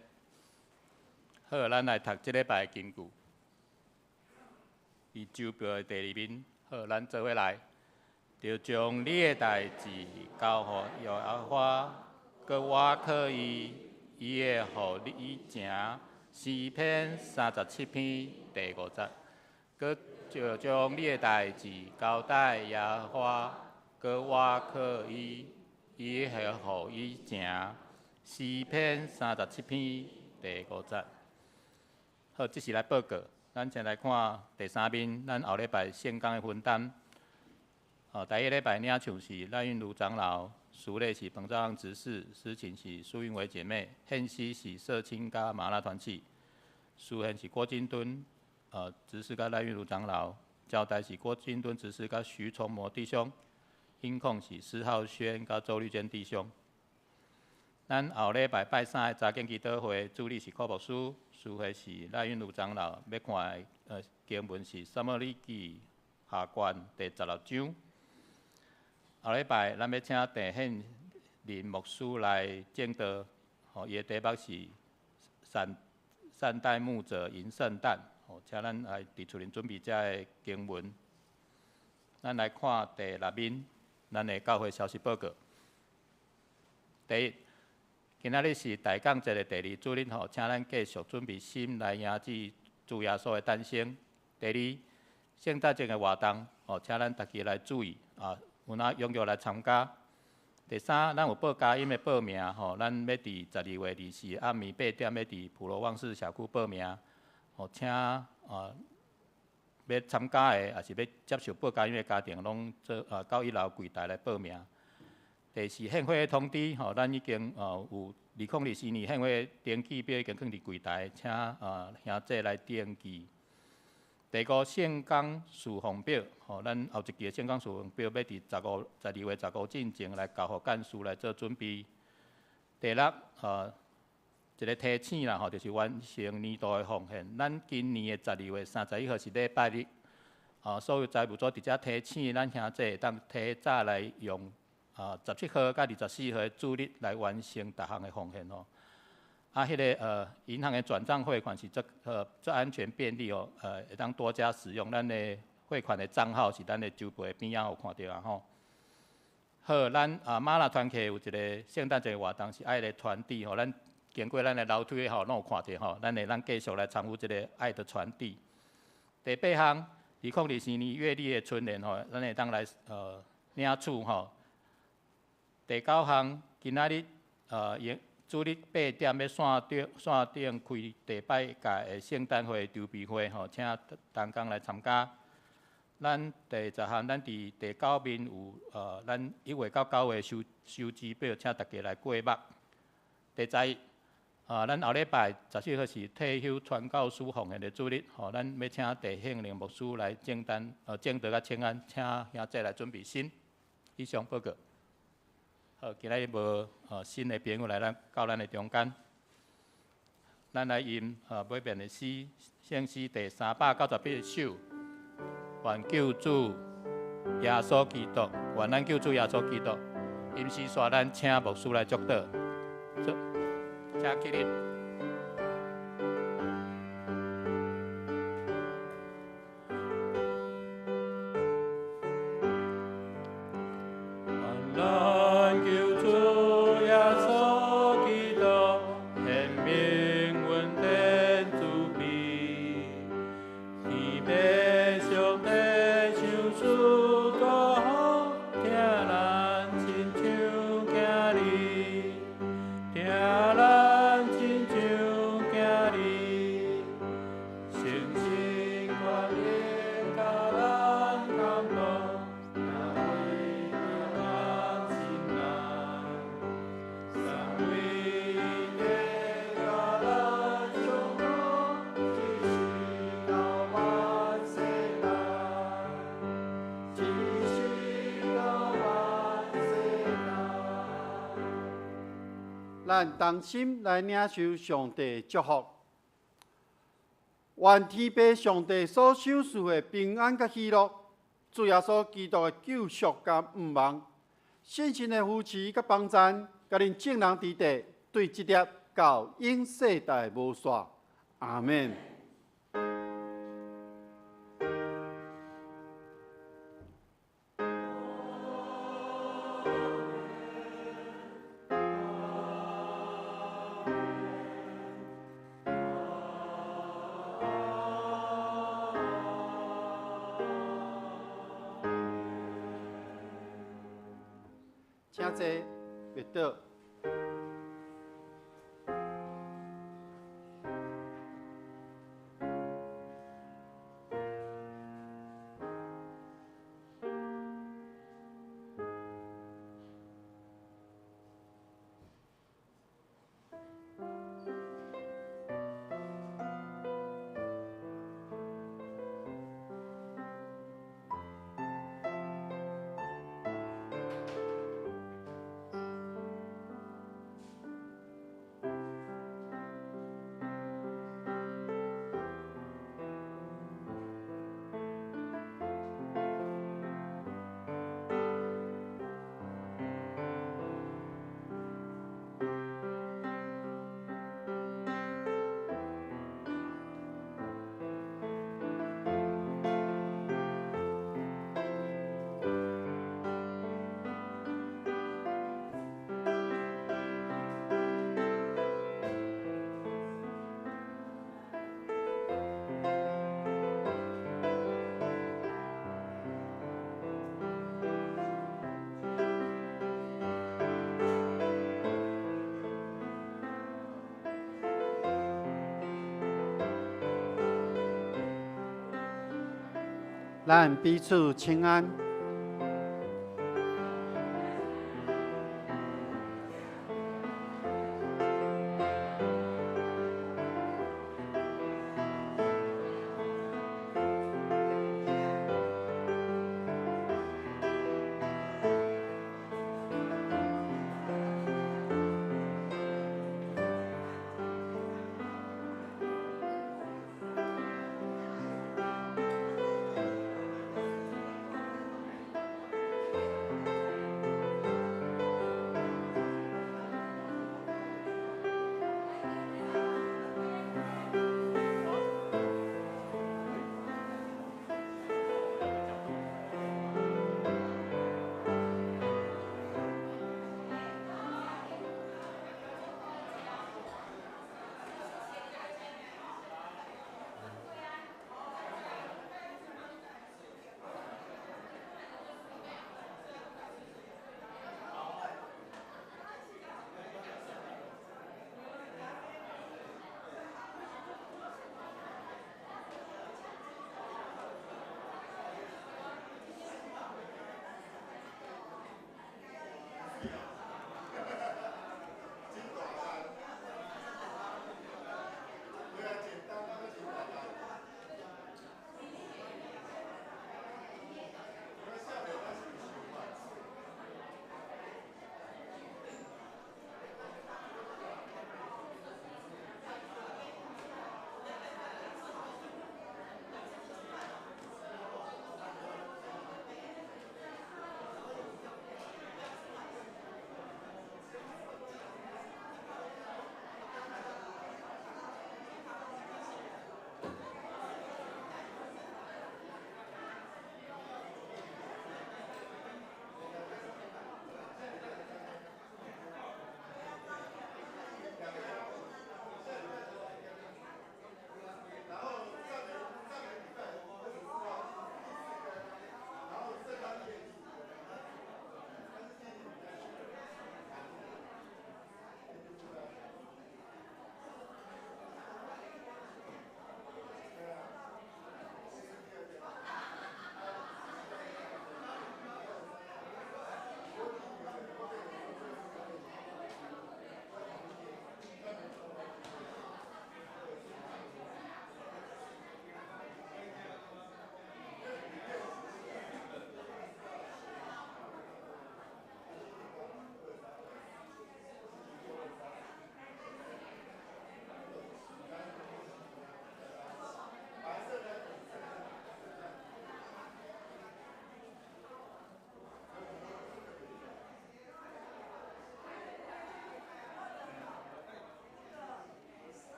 好，咱來讀這禮拜的金句。佇周報的第二面，好，咱做伙來。著將你的代誌交予耶和華，閣倚靠伊，伊會予你成。詩篇37篇第5節。閣著將你的代誌交代耶和華，閣倚靠伊，伊會予你成。詩篇37篇第5節。好，這是來報告。咱先來看第三面，咱後禮拜聖工的分擔。哦，第一禮拜領唱是賴韻如長老，司禮是彭兆康執事，司琴是蘇雲偉姐妹，獻詩是社青佮瑪納團契，司獻是郭金敦，執事佮賴韻如長老，交代是郭金敦執事佮徐崇模弟兄，音控是施浩軒佮周麗娟弟兄。咱後禮拜拜三的查經祈禱會，主禮是柯牧師，司會是賴韻如長老，欲看的經文是《撒母耳記下卷》第16章。後禮拜咱欲請鄭憲林牧師來證道，吼，伊的題目是善善待牧者迎聖誕，吼，請咱來佇厝裡準備遮的經文。咱來看第六面，咱的教會消息報告。第一，今仔日是大降節的第二主日吼，請咱繼續準備心來迎接主耶穌的誕生。第二，聖誕節的活動，吼，請咱大家來注意啊，有哪踴躍來參加。第三，咱有報佳音的報名吼，咱欲佇12月24暗暝8點，欲佇普羅旺斯社區報名，吼，請啊欲參加的，抑是欲接受報佳音的家庭，攏做啊到一樓櫃台來報名。第四，獻花的通知吼，咱已經有2024年獻花登記表已經囥佇櫃台，請兄姊來登記。第五，聖工侍奉表，吼，咱後一期的聖工侍奉表欲佇12月15進前來交予幹事來做準備。第六，一個提醒啦，吼，就是完成年度的奉獻。咱今年的12月31號是禮拜日，所有財務組佇遮提醒咱兄姊會當提早來用17號佮24號的主日來完成逐項的奉獻吼。啊，彼个銀行的轉帳匯款是足安全便利哦，會當多家使用。咱的匯款的帳號是咱的周報的邊仔有看著啊吼。好，咱啊嗎哪團契有一個聖誕節活動是愛的傳遞吼，咱經過咱的樓梯吼，攏有看著吼，咱會當繼續來參與這个愛的傳遞。第八項，2024年月曆的春聯吼，咱會當來領取吼。第九項，今仔日主日8點欲線頂開第八屆的聖誕會籌備會吼，請同工來參加。咱第十項，咱佇第九面有咱1月到9月收支表，請大家來過目。第十一，咱後禮拜14號是退休傳教士奉獻的主日，吼，咱欲請鄭慶玲牧師來證單證道佮請安，請兄姊來準備心。以上報告。好，今仔日無新的朋友來咱到咱的中間，咱來吟尾面的詩，聖詩第398首，願救主耶穌基督，願咱救主耶穌基督，吟詩煞咱請牧師來祝禱，請起立。咱同心來領受上帝祝福，願天父上帝所賞賜的平安佮喜樂，主耶穌基督的救贖佮毋忘，聖神的扶持佮幫贊，佮恁眾人佇地對這粒到永世代無煞。阿們。請坐，默禱。咱彼此請安。